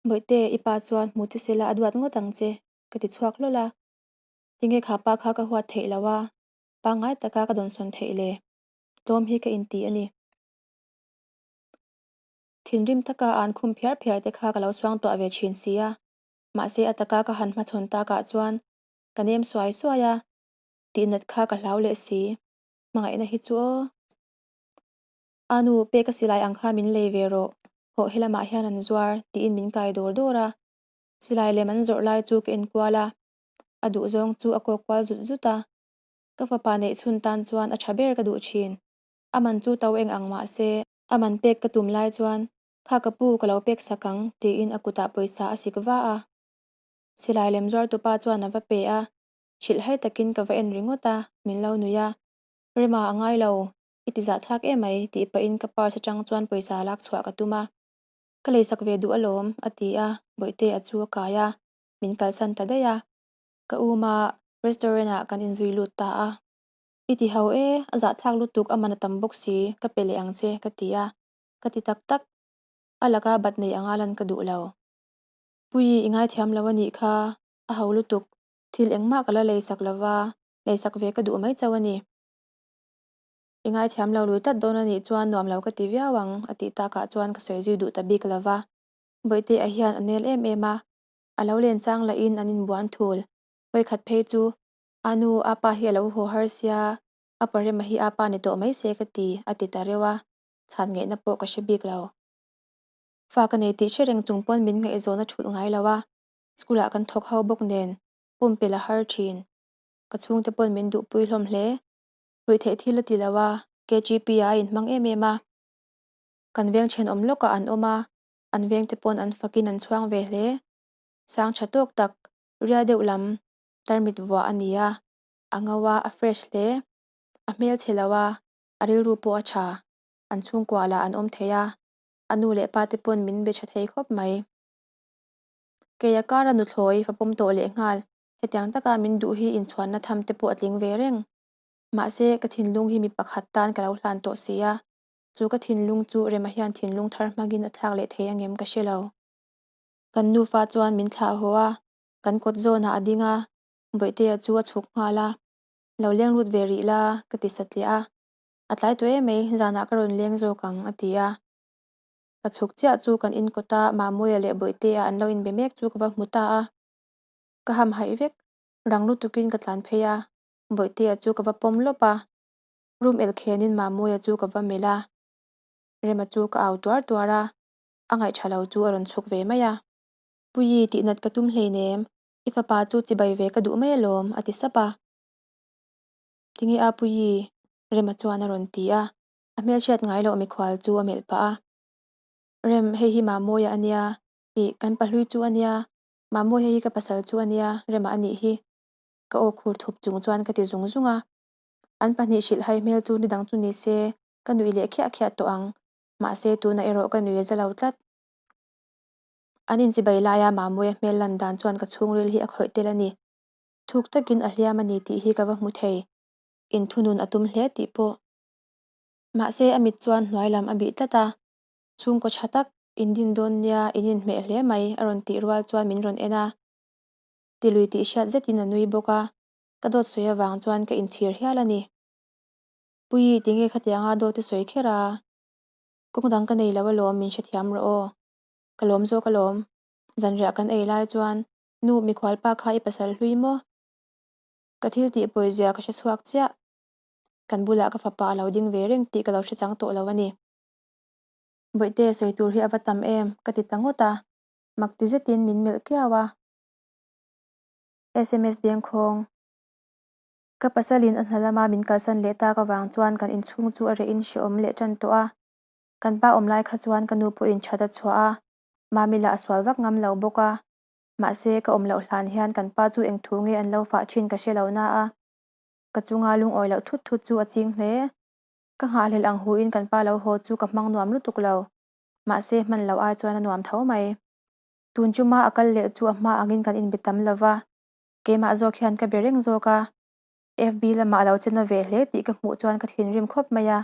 Bawihte, i pa chuan hmu che sela a duat ngawt ang che, ka ti chhuak hlawl a. Tinge kha pa kha ka huat theih lo a, pangngai taka ka dawnsawn theih le? Tlawm hi ka inti a ni. Thinrim taka an khum phiar phiar te kha ka lo suangtuah ve thin si a, mahse a taka ka han hmachhawn takah chuan ka nem suai suai a, tihnat kha ka hlau leh si. Hmangaihna hi chu aw. A nu, pek a silai ang kha min lei ve rawh, hawh helamah hian an zuar, tiin min kai dawr dawr a. Silai lem an zawrh lai chu ka enkual a, a duhzawng chu a kawk kual zut zut a. Ka fapa neih chhun tan chuan a tha ber ka duh thin. A man chu to eng ang mah se, a man pek ka tum lai chuan, Kha ka pu, ka lo pek sak ang, tiin a kutah pawisa a sik va a. Silai lem zuartupa chuan a va pe a, hrilhhai takin ka va en ringawt a, min lo nuih a. Rema, a ngai lo, i ti zahthlak emai, tih pahin ka purse atang chuan pawisa lak chhuah ka tum a. Ka leisak ve duh alawm, a ti a, Bawihtea chu a kai a, min kalsan ta daih a. Ka uma restaurant ah kan inzui lut ta a. I ti ho e, a zahthlak lutuk a man a tam bawk si, ka pe leh ang che, ka ti a. Ka ti tak tak. A laka bat nei anga lan ka duh lo. Puii, i ngaithiam lo a nih kha, a ho lutuk. Thil engmah ka la leisak lo va, leisak ve ka duh mai chauh a ni. I ngaithiam lo lui tlat dawn a nih chuan nuam lo ka ti viau ang, a tih takah chuan ka sawi zui duh ta bik lo va. Bawihtea hian a nel em em a, A lo len chang lahin an inbuan thul. Vawikhat phei chu, A nu, a pa hi a lo haw har sia, a pa Rema hi a pa ni tawh mai se ka ti, a ti ta reuh a, chhan ngaihna pawh ka hre bik lo. Fa ka nei tih hre reng chung pawn min ngaihzawn a thulh ngai lo a, school ah kan thawk ho bawk nen, pumpelh a har thin. Ka chhungte pawn min duhpui hlawm hle. Ruihtheih thil a ti lo a, KGP ah a inhmang em em a. Kan veng thenawm lawkah an awm a, An vengte pawn an fakin an chhuang ve hle. Sang tha tawk tak, ria deuh lam tarmit vuah a ni a, a ngo a, a fresh hle. A hmel chhe lo a, a rilru pawh a tha. An chhungkua lah an awm thei a, a nu leh pa te pawn min be tha thei khawp mai. Keia kara nuthlawi fa pawm tawh lehnghal, hetiang taka min duh hi inchhuanna tham te pawh a tling ve reng. Mahse, ka thinlung hi mi pakhat tan ka lo hlan tawh si a, Chu ka thinlung chu Rema hian thinlung thar hmangin a thlak leh thei angem ka hre lo. Kan nufa chuan min thlah haw a, kan kawt zawnah a ding a, Bawihtea chu a chhuk nghal a, Lo leng lut ve rih la, ka ti satliah a. A tlai tawh emai, zanah ka rawn leng zawk ang, a ti a. Ka chhuk chiah chu kan inkawta Mamawia leh Bawihtea an lo inbe mek chu ka va hmu ta a. Ka hamhaih vek, rang lutukin ka tlan phei a, Bawihtea chu ka va pawm lawp a. Room el khenin Mamawia chu ka va melh a, Rema chu ka au tuar tuar a, a ngaihṭha lo chu a rawn chhuk ve mai a. Puii, tihnat ka tum hleinem, i fapa chu chibai ve ka duh mai alawm, a ti sap a. Tinge a Puii? Rema chuan a rawn ti a, a hmelhriat ngai loh mikhual chu a melh pah a. Rem, hei hi Mamawia a nia, ih, kan pahlui chu a nia, Mamawia hei hi ka pasal chu a nia, Rema a nih hi. Ka aw khur thup chung chuan ka ti zung zung a. An pahnih hrilh hai hmel chu nidang chu ni se, ka nuih leh khiah khiah tawh ang. Mahse, tunah erawh ka nui a za lo tlat. An inchibai laia Mamawia hmel lan dan chuan ka chhungril hi a khawih tel a ni. Thuk takin a hliam a ni tih hi ka va hmu thei. Inthunun a tum hle tih pawh. Mahse, a mit chuan hnuai lam a bih tlat a. Chhungkaw tha tak, in din dawn nia, in inhmeh hle mai, a rawn tih rual chuan min rawn en a. Tilui tih hriat zetin a nui bawk a. Ka dawt sawi avang chuan ka inchhir hial a ni. Puii, tinge khatianga dawt i sawi kher a? Kawng dang ka nei lo alawm, min hrethiam rawh aw. Ka lawm zawk alawm. Zanriah kan ei lai chuan, Nu, mikhual pa kha i pasal hlui maw? Ka thil tih pawizia ka hre chhuak chiah. Kan bulah ka fapa a lo ding ve reng tih ka lo hre chang tawh lo a ni. Bawihte sawi tur hi a va tam em? ka ti ta ngawt a, mak ti zetin min melh kiau a. Sms dengkhawng. Ka pasalin a hna lama min kalsan leh tak avang chuan kan inchhung chu a reh in hrehawm leh tan tawh a. Kan pa awm lai kha chuan ka nu pawhin that a chhuah a, Mami lah a sual vak ngam lo bawk a. Mahse, ka awm loh hlan hian kan pa chu eng thu nge an lo fah thin ka hre lo na a, ka chunga lungawi loh thut thut chu a ching hle. Ka nghahhlelh ang huin kan pa lo haw chu ka hmang nuam lutuk lo. Mahse, hman loh ai chuan a nuam tho mai. Tun chuma a kal leh chu a hma angin kan inbe tam lo va, keimah zawk hian ka be reng zawk a. FB lamah a lo che na ve hle tih ka hmuh chuan ka thinrim khawp mai a.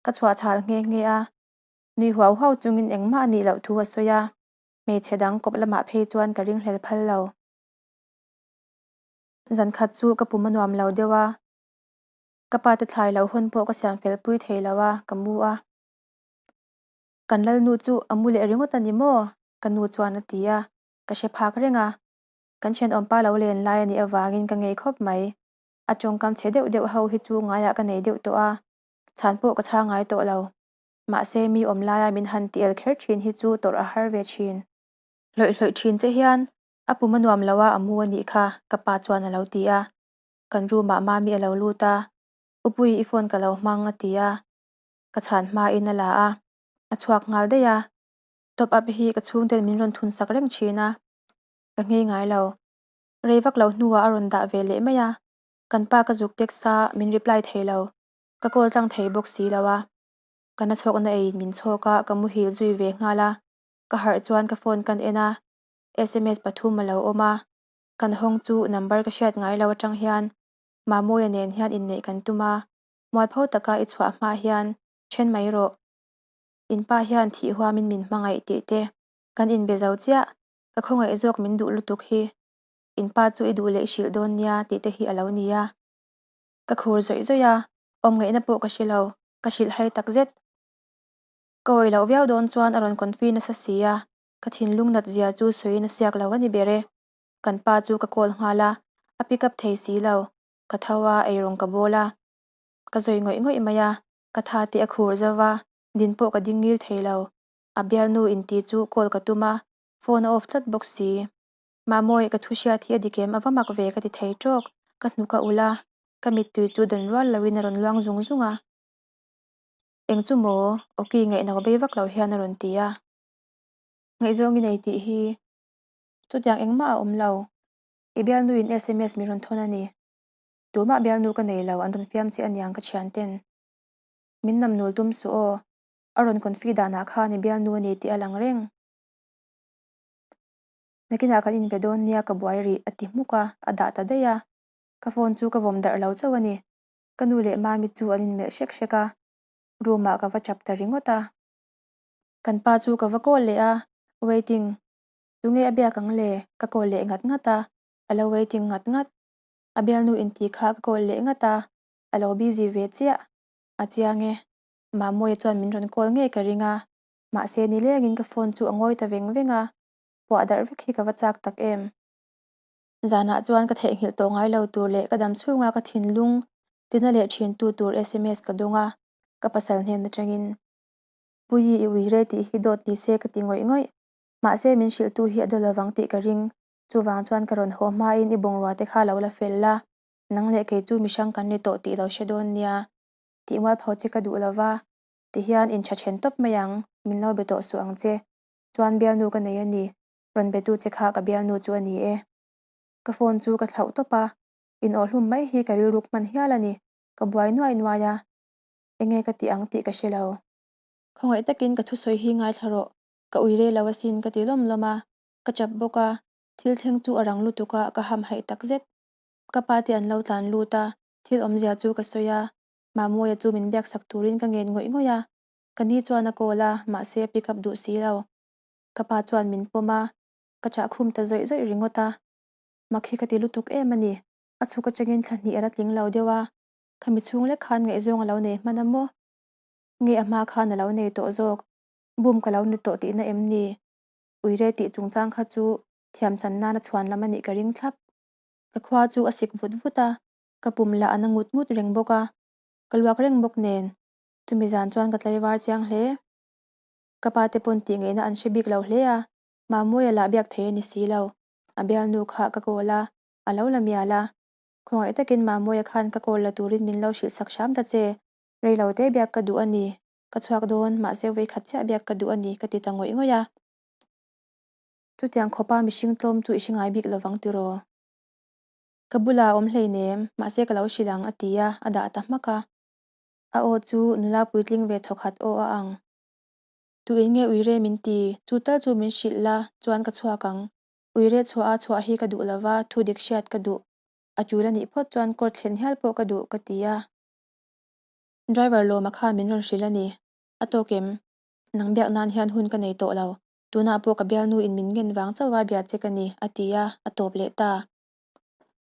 Ka chhuah chhal nghe nghe a. Nui huau huau chungin engmah a nih loh thu a sawi a, hmeichhe dang kawp lamah phei chuan ka ringhlel phal lo. Zan khat chu ka pum a nuam lo deuh a, ka pa te thlai lo hawn pawh ka siam fel pui thei lo a, ka mu a. Kan lalnu chu a mu leh ringawt a ni maw? Ka nu chuan a ti a, ka hre phak reng a. Kan thenawmpa lo len lai a nih avangin ka ngei khawp mai. A tawngkam chhe deuh deuh ho hi chu ngaiah ka nei deuh tawh a, chhan pawh ka chhang ngai tawh lo. Mahse mi awm laia min han ti el kher thin hi chu tawrh a har ve thin. Hlawih hlawih thin che hian a pum a nuam lo a a mu a nih kha, ka pa chuan a lo ti a. Kan room ah Mami a lo lut a, U Pui i phone ka lo hmang a ti a, ka chhan hmain a la a, a chhuak nghal daih a. Top up hi ka chhungten min rawn thun sak reng thin a, ka nghei ngai lo. Rei vak lo hnuah a rawn dah ve leh mai a, kan pa ka zuk text a, min reply thei lo. Ka call tlang thei bawk si lo a. Ka na chhawkna eiin min chhawk a, ka muhil zui ve nghal a. Ka harh chuan ka phone kan en a, sms pathum a lo awm a. Kan hawng chu number ka hriat ngai lo atang hian Mamawia nen hian inneih kan tum a, mualpho taka i chhuah hma hian then mai rawh. In pa hian thih huamin min hmangaih tih te kan inbe zo chiah, ka khawngaih zawk min duh lutuk hi. In pa chu i duh leh i hrilh dawn nia tih te hi a lo ni a. Ka khur zawih zawih a, awm ngaihna pawh ka hre lo, ka hrilh hai tak zet. Ka awih loh viau dawn chuan a rawn confi nasa si a, ka thinlung nat zia chu sawiin a siak lo a ni ber e. Kan pa chu ka call nghal a, a pick up thei si lo. Ka tho a, eirawng ka bawl a, ka zawi ngawih ngawih mai a, ka tha te a khur zo va, din pawh ka ding ngil thei lo. A bialnu inti chu call ka tum a, phone a off tlat bawk si. Mahmawi, ka thu hriat hi a dik em? A va mak ve ka ti thei tawk. Ka hnuk a ulh a, ka mittui chu dan rual loin a rawn luang zung zung a. Eng chu maw? Awki ngaihno bei vak lo hian a rawn ti a. Ngaihzawng i nei tih hi chutiang engmah a awm lo. I bialnuin sms mi rawn thawn a ni. Tumah bialnu ka nei lo, an rawn fiam che aniang ka thianten. Min namnul tum suh aw. A rawn confi danah khan i bialnu a ni tih a lang reng. Nakinah kan inbe dawn nia ka buai rih a ti hmuk a, a dah ta daih a. Ka phone chu ka vawm darh lo chauh a ni. Ka nu leh Mami chu an inmelh hrek hrek a, room ah ka va chap ta ringawt a. Kan pa chu ka va call leh a, waiting. Tunge a biak ang le? Ka call leh ngat ngat a, a lo waiting ngat ngat. A bialnu inti kha ka call leh ngat a, a lo busy ve chiah. A chiang e. Mamawia chuan min rawn call ngei ka ring a, Mahse nilengin ka phone chu a ngawi ta veng veng a, puah darh vek hi ka va chak tak em. Zanah chuan ka theihnghilh tawh ngai lo tur leh ka dam chhunga ka thinlung tina leh thintu tur sms ka dawng a, ka pasal hnen atangin. Puii i ui re tih hi dawt ni se ka ti ngawih ngawih. Mahse min hrilhtu hi a daw lovang tih ka ring. Chuvang chuan ka rawn haw hmain i bungrua te kha lo la fel la, nang leh kei chu mihrang kan ni tawh tih lo hre dawn nia. Tih mualpho che ka duh lova, Ti hian in tha then tawp mai ang, min lo be tawh suh ang che. Chuan bialnu ka nei a ni, rawn betu che kha ka bialnu chu a ni e. Ka phone chu ka thlauh tawp a, in awhhlum mai hi ka rilruk hman hial a ni, ka buai nuai nuai a, enge ka tih ang tih ka hre lo. Khawngaih takin ka thusawi hi ngaithla rawh, ka ui rei lo asin ka ti lawm lawm a, ka chap bawk a, thil thleng chu a rang lutuk a, ka hamhaih takzet. Ka pa te an lo tlan lut a, thil awmzia chu ka sawi a, Mamawia chu min biak sak turin ka ngen ngawih ngawih a, ka ni chuan a call a, mahse a pick up duh si lo. Ka pa chuan min pawm a, ka chah khum ta zawih zawih ringawt a. Mak hi ka ti lutuk em a ni, a chhuk atangin thla hnih a la tling lo deuh a, khami chhung lek khan ngaihzawng a lo nei hman a maw? Nge a hma khan a lo nei tawh zawk? Bum ka lo ni tawh tihna em ni? Uire tih chungchang kha chu thiam chan nana chhuan lam a nih ka ring thlap. Ka khua chu a sik vut vut a, Ka pum lah a na ngut ngut reng bawk a. Ka luak reng bawk nen, chumi zan chuan ka tlaivar chiang hle. Ka pa te pawn tih ngaihna an hre bik lo hle a, Mamawia lah biak thei a ni si lo. A bialnu kha ka call a, a lo la mial a. Khawngaih takin Mamawia khan ka call la turin min lo hrilh sak hram ta che. Rei lo te biak ka duh a ni, ka chhuak dawn, mahse vawikhat chiah biak ka duh a ni ka ti ta ngawih ngawih a. Chutiang khawpa mihring tlawm chu i hre ngai bik lovang tiraw? Ka bulah a awm hleinem, mahse ka lo hrilh ang a ti a, a dah ta hmak a. A aw chu nula puitling ve thawkhat aw a ang. Tuin nge uire min ti? Chu tal chu min hrilh la chuan ka chhuak ang. Uire chhuah a chhuah hi ka duh lova, thu dik hriat ka duh. A tul a nih phawt chuan court thlen hial pawh ka duh ka ti a. Driver Lawma khan min rawn hrilh a ni. A tawk em? Nang biak nan hian hun ka nei tawh lo. Tunah pawh ka bialnu in min ngen vang chauh a bia che ka ni, a ti a, a tawp leh ta.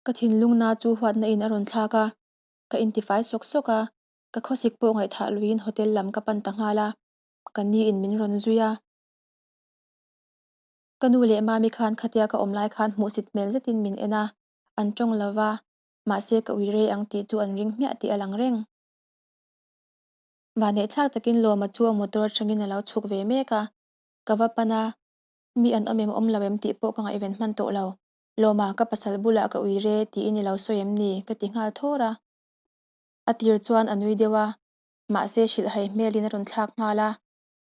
Ka thinlungna chu huatna in a rawn thlak a, ka intifai sawk sawk a, ka khawsik pawh ngaihthah luiin hotel lam ka pan ta nghal a, ka ni in min rawn zui a. Ka nu leh mami khan khatia ka awm lai khan hmuhsit hmel zetin min en a, an tawng lo va, mahse ka ui rei ang tih chu an ring hmiah tih a lang reng. Vaneihthlak takin Lawma chu a motor atangin a lo chhuk ve mek a, ka va pan a, mi an awm em awm lo em tih pawh ka ngaihven hman tawh lo. Lawma, ka pasal bulah ka ui re tiin i lo sawi em ni? ka ti nghal thawr a. A tir chuan a nui deuh a, mahse hrilhhai hmelin a rawn thlak nghal a.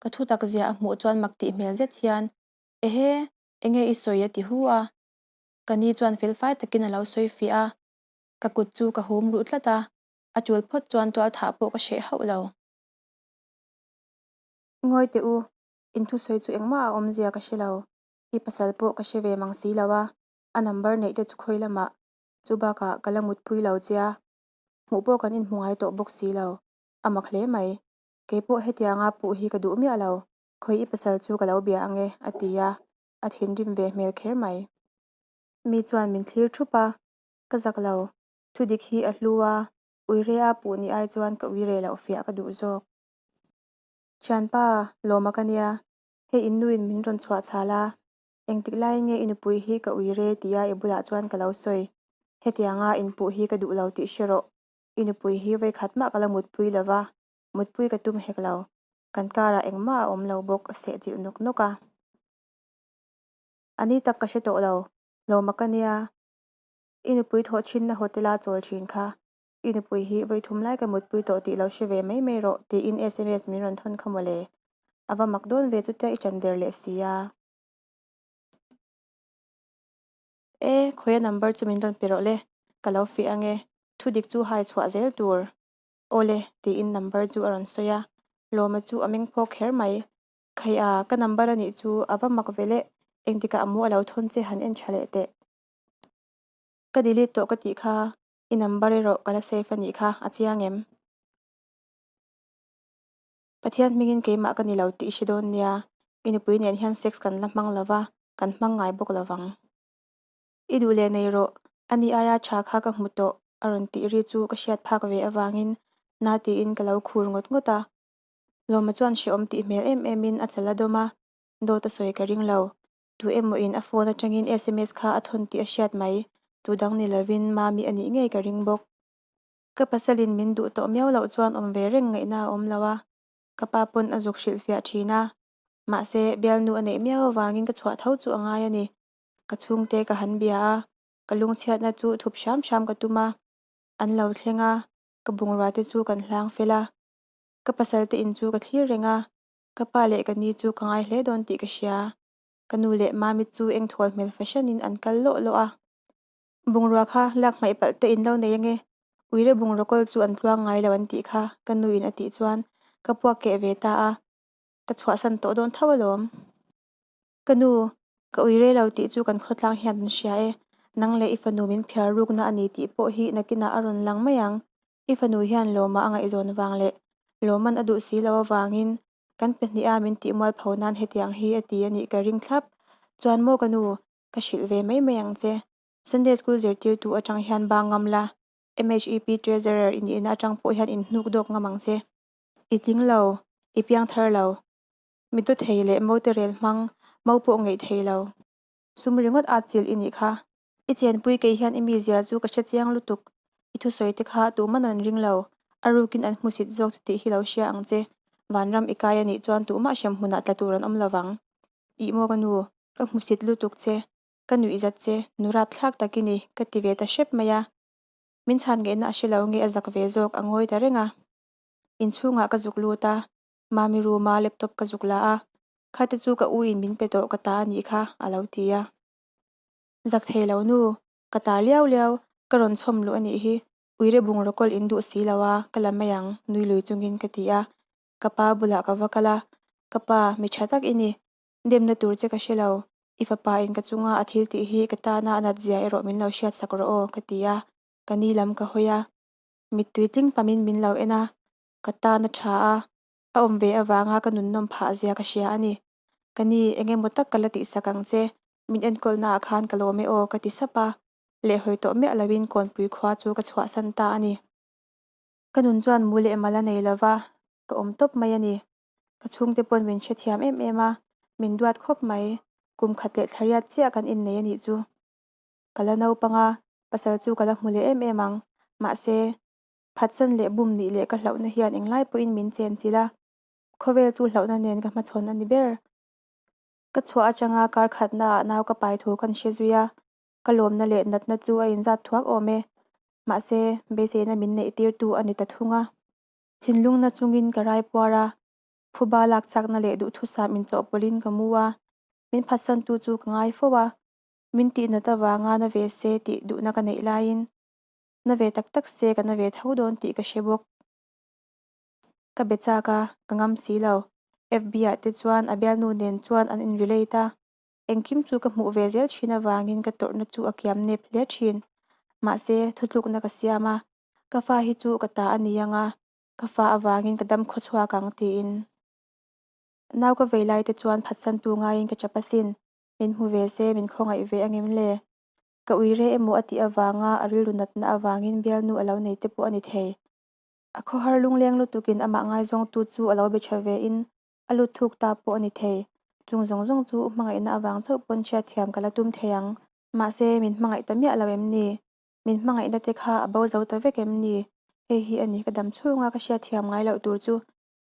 Ka thu tak zia a hmuh chuan mak tih hmel zet hian, Ehe, enge i sawi? a ti hu a. Ka ni chuan felfai takin a lo sawi fiah a, ka kut chu ka hum ruh tlat a, a tul phawt chuan tual thah pawh ka hreh hauh lo. Ngawi teh u, in thusawi chu engmah a awmzia ka hre lo, i pasal pawh ka hre ve mang si lo a, a number neih te chu khawi lamah, chu bakah ka la mutpui lo che a, hmuh pawh kan inhmu ngai tawh bawk si lo, a mak hle mai. Kei pawh hetianga puh hi ka duh miah lo, khawi i pasal chu ka lo bia ang e, a ti a, a thinrim ve hmel kher mai. Mi chuan min thlir thup a, ka zak lo, thudik hi a hlu a, uire a puh ni ai chuan ka uire loh fiah ka duh zawk. Thianpa, lawma ka nia, hei in nuin min rawn chhuah chhal a, engtik laiin nge i nupui hi ka uire tia i bulah chuan ka lo sawi. Hetianga inpuh hi ka duh lo tih hre rawh, i nupui hi vawikhat mah ka la mutpui lo va, mutpui ka tum hek lo, kan karah engmah a awm lo bawk a sehchilh nawk nawk a. A ni tak ka hre tawh lo, lawma ka nia, i nupui thawh thinna hotel-a chawl thin kha I nupui hi vawi thum lai ka mutpui tawh tih lo hre ve mai mai rawh tiin sms min rawn thawn kha mawle. A va mak dawn ve chutia i ṭan der leh si a. E, khawia number chu min rawn pe rawh le, ka lo fiah ange, thu dik chu hai chhuah zel tur. Awle, tiin number chu a rawn sawi a, Lawma chu a meng phawk kher mai. Khai a, ka number a nih chu a va mak ve le, engtikah a mu a lo thawn che han en tha leh teh. Ka delete tawh ka tih kha, I number erawh ka la save a nih kha, a chiang em? Pathian hmingin keimah ka ni lo tih i hre dawn nia, i nupui nen hian sex kan la hmang lo va, kan hmang ngai bawk lo vang. I duh leh nei rawh, a ni aia tha kha ka hmu tawh a rawn tih ri chu ka hriat phak ve avangin na tiin ka lo khur ngawt ngawt a. Lawma chuan hrehawm tih hmel em emin a chal a dawm a, dawt a sawi ka ring lo. Tu emaw in a phone atangin sms kha a thawn tih a hriat mai, tu dang ni lovin Mami a nih ngei ka ring bawk. Ka pasalin min duh tawh miau loh chuan awm ve reng ngaihna a awm lo a, ka pa pawn a zuk hrilhfiah thin a. Mahse, bialnu a neih miau avangin ka chhuah tho chu a ngai a ni. Ka chhungte ka han bia a, ka lungchhiatna chu thup hram hram ka tum a. An lo thleng a, ka bungrua te chu kan hlang fel a. Ka pasalte in chu ka thlir reng a, Ka pa leh ka ni chu ka ngai hle dawn tih ka hria. Ka nu leh mami chu eng thawl hmel fahranin an kal lawh lawh a. Bungrua kha lak hmaih palh te in lo nei ange. Uire bungraw kawl chu an tluang ngai lo an tih kha ka nuin a tih chuan ka puak keh ve ta a. Ka chhuahsan tawh dawn tho alawm. Ka nu, ka uire lo tih chu kan khawtlang hian an hria e. Nang leh i fanu min phiar rukna a ni tih pawh hi nakinah a rawn lang mai ang. I fanu hian Lawma a ngaihzawn vang leh Lawman a duh si lo avangin kan pahniha min tih mualpho nan hetiang hi a ti a nih ka ring thlap. Chuan maw ka nu, ka hrilh ve mai mai ang che. Sunday School zirtirtu atang hian bang ngam la, MHEP Treasurer i nihna atang pawh hian inhnuk dawk ngam ang che. I tling lo, i piang thar lo. Mi du thei leh mote rel hmang, mo pawh ngeih thei lo. Sum ringawt at chilh i nih kha. I chenpui kei hian i mizia chu ka hre chiang lutuk. I thusawi te kha tuman an ring lo. A rukin an hmusit zawk che tih hi lo hria ang che. Vanram i kai a nih chuan tuhmah hremhmunah tla tur an awm lovang. Ih maw ka nu, ka hmusit lutuk che. Ka nuihzat che, nu rapthlak tak i ni, ka ti ve ta hrep mai a. Min chhan ngeihna a hre lo nge a zak ve zawk a ngawi ta reng a. Inchhungah ka zuk lut a, Mami room a laptop ka zuk la a, Khate chu ka u in min pe tawh ka ta a nih kha, a lo ti a. Zak thei lo nu, ka ta liau liau, ka rawn chhawm luh a nih hi, uire bungraw kawl in duh si lo a, ka la mai ang, nui lui chungin ka ti a. Ka pa bulah ka va kal a, Ka pa, mi tha tak i ni, demna tur che ka hre lo, i fapa in ka chunga a thil tih hi ka tana a nat zia erawh min lo hriat sak rawh aw, ka ti a, ka ni lam ka hawi a. Mittui tling pamin min lo en a, ka tan a tha a, a awm ve avanga ka nunnawm phah zia ka hria a ni. Ka ni, eng emaw tak ka la tihsak ang che, min enkawlna ah khan ka lawm e aw ka ti sap a, lehhawi tawh miah loin Kawnpui khua chu ka chhuahsan ta a ni. Ka nun chuan mu leh mal a nei lova, ka awm tawp mai a ni. Ka chhungte pawn min hrethiam em em a, min duat khawp mai, kum khat leh thlariat chiah kan innei a nih chu. Ka la naupang a, pasal chu ka la hmu leh em em ang, mahse, Phatsan leh bum nih leh ka hlauhna hian englai pawhin min chen chilh a, khawvel chu hlauhna nen ka hmachhawn a ni ber. Ka chhuah atanga kar khatnaah nau ka pai thu kan hre zui a, ka lawmna leh natna chu a inzat thuak awm e. Mahse, beiseina min neih tirtu a ni ta thung a. Thinlungna chungin ka rai puar a, phuba lak chakna leh duhthusam inchawhpawlhin ka mu a, min phatsantu chu ka ngai fo a, min tihnat avanga na ve se tih duhna ka neih laiin Na ve tak tak se ka na ve tho dawn tih ka hre bawk. Ka be chak a, ka ngam si lo. FB ah te chuan a bialnu nen chuan an in relate a, engkim chu ka hmuh ve zel thin avangin ka tawrhna chu a kiam nep hle thin. Mahse, thutlukna ka siam a, ka fa hi chu ka ta a ni ang a, ka fa avangin ka dam khawchhuak ang tiin. Nau ka vei lai te chuan phatsantu ngaiin ka chap asin, min hmu ve se min khawngaih ve angem le? Ka ui re emaw a tih avanga a rilru natna avangin bialnu a lo nei te pawh a ni thei. A khawhar lungleng lutukin amah ngaizawngtu chu a lo be tha vein a lut thuk ta pawh a ni thei. Chung zawng zawng chu hmangaihna avang chauh pawn hriatthiam ka la tum thei ang. Mahse, min hmangaih ta miah lo em ni? Min hmangaihna te kha a bo zo ta vek em ni? Hei hi a ni ka dam chhunga ka hriatthiam ngai loh tur chu.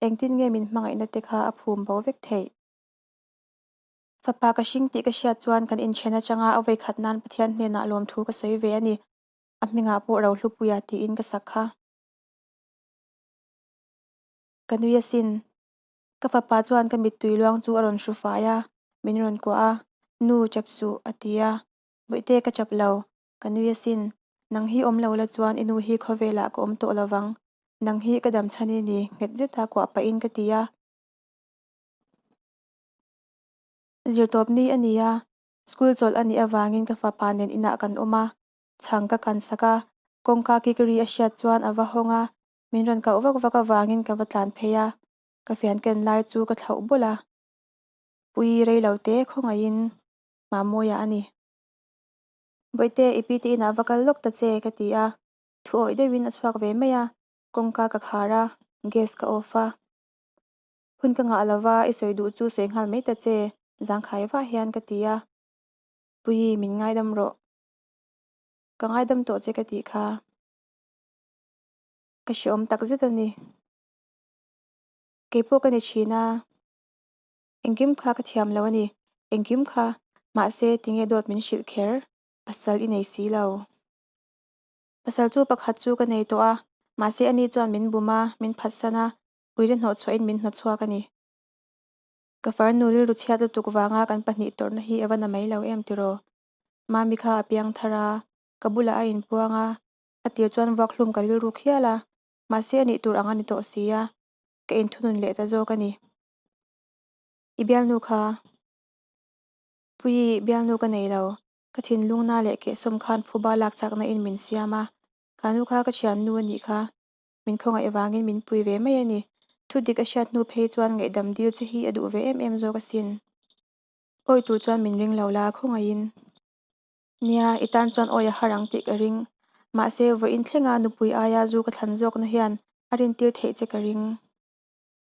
Engtin nge min hmangaihna te kha a phum bo vek theih? Fapa ka hring tih ka hriat chuan kan inthen atanga a vawikhat nan Pathian hnenah lawmthu ka sawi ve a ni. A hmingah pawh Rohlupuia tiin ka sak kha. Ka nui asin. Ka fapa chuan ka mittui luang chu a rawn hru fai a, min rawn kuah a, Nu, chap suh, a ti a. Bawihte ka chap lo, ka nui asin. Nang hi awm lo la chuan i nu hi khawvelah ka awm tawh lovang. Nang hi ka damchhan i ni, nghet zeta kuah pahin ka ti a. Zirtawpni a ni a, school chawlh a nih avangin ka fapa nen inah kan awm a, chhang ka kan sak a, kawngka kik ri a hriat chuan a va hawng a, min rawn kauh vak vak avangin ka va tlan phei a, ka fian ken lai chu ka thlauh bawlh a. Pui rei lo te khawngaihin Mamawia a ni. Bawihte, i pi te inah va kal lawk ta che ka ti a, thu awih deuhin a chhuak ve mai a, kawngka ka khar a, gas ka off a. Hun ka ngah lova i sawi duh chu sawi nghal mai ta che, zangkhai vah hian ka ti a. Puii, min ngaidam rawh. Ka ngaidam tawh che ka tih kha. Ka hreawm tak zet a ni. Keipawh ka ni thin a. Engkim kha ka thiam lo a ni. Engkim kha. Mahse, tinge dawt min hrilh kher? Pasal i nei si lo. Pasal chu pakhat chu ka nei tawh a. Mahse, ani chuan min bum a, min phatsan a. Uire hnawhchhuahin min hnawtchhuak a ni. Ka farnu rilru chhiat lutuk vanga kan pahnih tawrhna hi a va na mai lo em tiraw? Mami kha a piang thar a, ka bulah a inpuang a, a tir chuan vuak hlum ka rilru khial a, mahse a nih tur ang a ni tawh si a, ka inthunun leh ta zawk a ni. I bialnu kha? Puii, bialnu ka nei lo. Ka thinlungna leh kehsawm khan phuba lak chakna in min siam a, ka nu kha ka thiannu a nih kha. Min khawngaih vangin min pui ve mai a ni. Thu dik a hriat hnu phei chuan ngaihdam dil che hi a duh ve em em zawk asin. Awi tur chuan min ring lo la, khawngaihin. Nia, i tan chuan awi a har ang tih ka ring. Mahse, vawiin thlenga nupui aia zu ka thlan zawkna hian a rintir theih che ka ring.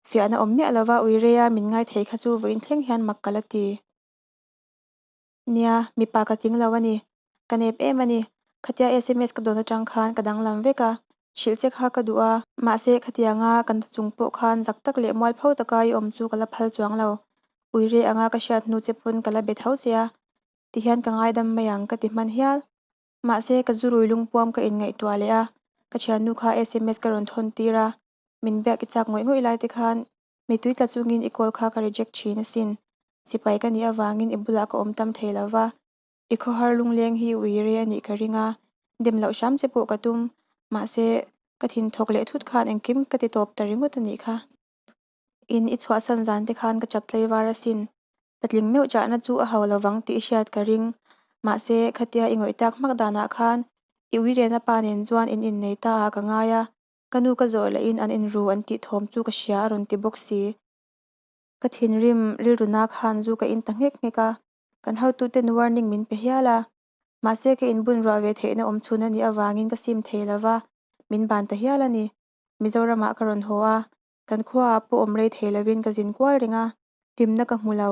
Fiahna awm miah lova ui reia min ngai thei kha chu vawiin thleng hian mak ka la ti. Nia, mipa ka tling lo a ni. Ka nep em a ni. Khatia sms ka dawn atang khan ka danglam vek a. Hrilh che kha ka duh a, mahse khatianga kan ta chung pawh khan zak tak leh mualpho taka i awm chu ka la phal chuang lo. Uire anga ka hriat hnu che pawn ka la be tho che a, tihian ka ngaidam mai ang ka ti hman hial. Mahse ka zurui lungpuam ka inngaihtuah leh a, ka thiannu kha sms ka rawn thawn tir a, min biak i chak ngawih ngawih lai te khan Mittui tla chungin i call kha ka reject thin asin. Sipai ka nih avangin i bulah ka awm tam thei lo va, i khawhar lungleng hi uire a nih ka ring a, dem loh hram che pawh ka tum. Mahse, ka thin thawk leh thut khan engkim ka ti tawp ta ringawt a nih kha. In i chhuahsan zan te khan ka chap tlaivar asin. Patling meuh chahna chu a hau lovang tih i hriat ka ring. Mahse, khatia i ngawih tak hmak danah khan i uirena pa nen chuan in innei ta ah ka ngai a, Ka nu ka zawh lahin an inru an tih thawm chu ka hria a rawn ti bawk si. Ka thinrim rilru na khan zu ka in ta nghek nghek a, kan hotuten warning min pe hial a. Mahse ka inbun ruah ve theihna awm chhun a nih avangin ka sim thei lo va, min ban ta hial a ni. Mizoramah ka rawn haw a, kan khuaah pawh awm rei thei lovin ka zin kual reng a, hlimna ka hmu lo.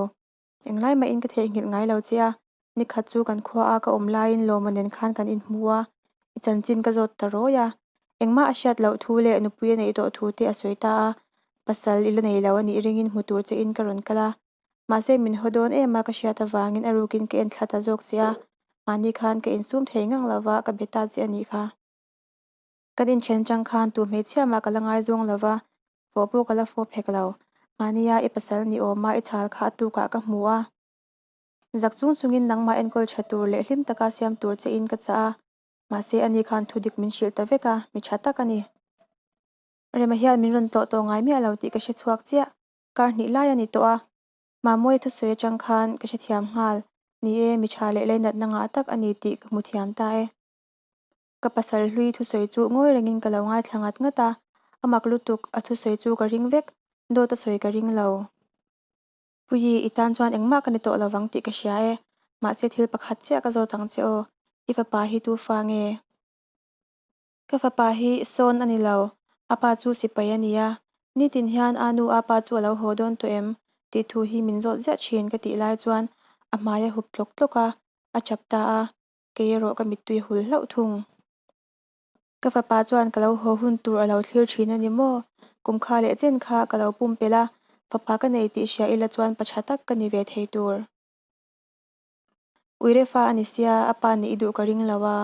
Englai mahin ka theihnghilh ngai lo che a, nikhat chu kan khua a ka awm laiin Lawma nen khan kan inhmu a, i chanchin ka zawt ta rawi a. Engmah a hriat loh thu leh nupui a neih tawh thu te a sawi ta a, pasal i la nei lo a nih ringin hmu tur che in ka rawn kal a. Mahse min haw dawn em a ka hriat avangin a rukin ka en thla ta zawk che a, mahni khan ka insum thei ngang lova ka be ta che a nih kha. Kan inthen chang khan tu hmeichhia mah ka la ngaizawng lo va, fawh pawh ka la fawp hek lo. Mahnia i pasal ni awma i chhal kha a tukah ka hmu a. Zak chung chungin nangmah enkawl tha tur leh hlim taka siam tur che in ka chah a, mahse ani khan thudik min hrilh ta vek a, mi tha tak a ni. Rema hian min rawn tlawh tawh ngai miah lo tih ka hre chhuak chiah. Kar hnih lai a ni tawh a, Mamawia thusawi atang khan ka hrethiam nghal. Ni e, mi tha leh lainatna ngah tak a ni tih ka hmu thiam ta e. Ka pasal hlui thusawi chu ngawi rengin ka lo ngaithla ngat ngat a, a mak lutuk, a thusawi chu ka ring vek, dawt a sawi ka ring lo. Puii, i tan chuan engmah ka ni tawh lovang tih ka hria e, mahse thil pakhat chiah ka zawt ang che aw, i fapa hi tu fa nge? Ka fapa hi sawn a ni lo, a pa chu sipai a nia, nitin hian a nu a pa chu a lo haw dawn tawh em? tih thu hi min zawt ziah thin ka tih lai chuan a hmai a hup tlawk tlawk a, a chap ta a. Kei erawh ka mittui a hul hlauh thung. Ka fapa chuan ka lo haw hun tur a lo thlir thin a ni maw? Kum kha leh chen kha ka lo pumpelh a, fapa ka nei tih hria ila chuan pa tha tak ka ni ve thei tur. Uire fa a ni sia, a pa nih i duh ka ring lo a.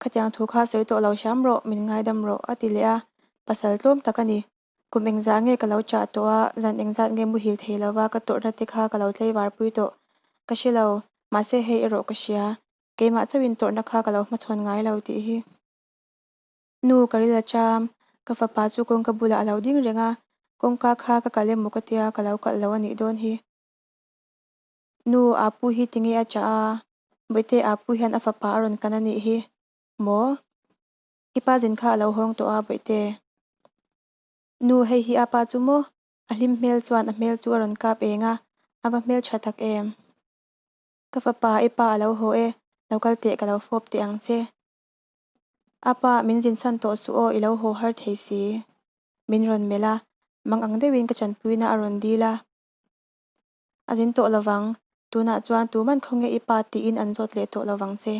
Khatiang thu kha sawi tawh lo hram rawh, min ngaidam rawh, a ti leh a, pasal tlawm tak a ni. Kum engzah nge ka lo chah tawh a, zan engzat nge muhil thei lova ka tawrhna te kha ka lo tlaivar pui tawh. Ka hre lo, mahse hei erawh ka hria, keimah chauhin tawrhna kha ka lo hmachhawn ngai lo tih hi. Nu, ka ril a cham, ka fapa chu kawngka bulah a lo ding reng a, kawngka kha ka kalh emaw ka tia ka lo kalh lo a nih dawn hi. Nu, Apu hi tinge a chah a? Bawihte, Apu hian a fapa a rawn kan a nih hi. Maw? I pa zin kha a lo hawng tawh a, Bawihte. Nu, hei hi a pa chu maw? A hlim hmel chuan a hmel chu a rawn kap eng a, a va hmel tha tak em. Ka fapa, i pa a lo haw e, lo kal teh ka lo fawp teh ang che. A pa, min zinsan tawh suh aw, i lo haw har thei si. Min rawn melh a, mang ang deuhin ka chanpuina a rawn dil a. A zin tawh lovang, tunah chuan tuman khawnge i pa tiin an zawt leh tawh lovang che.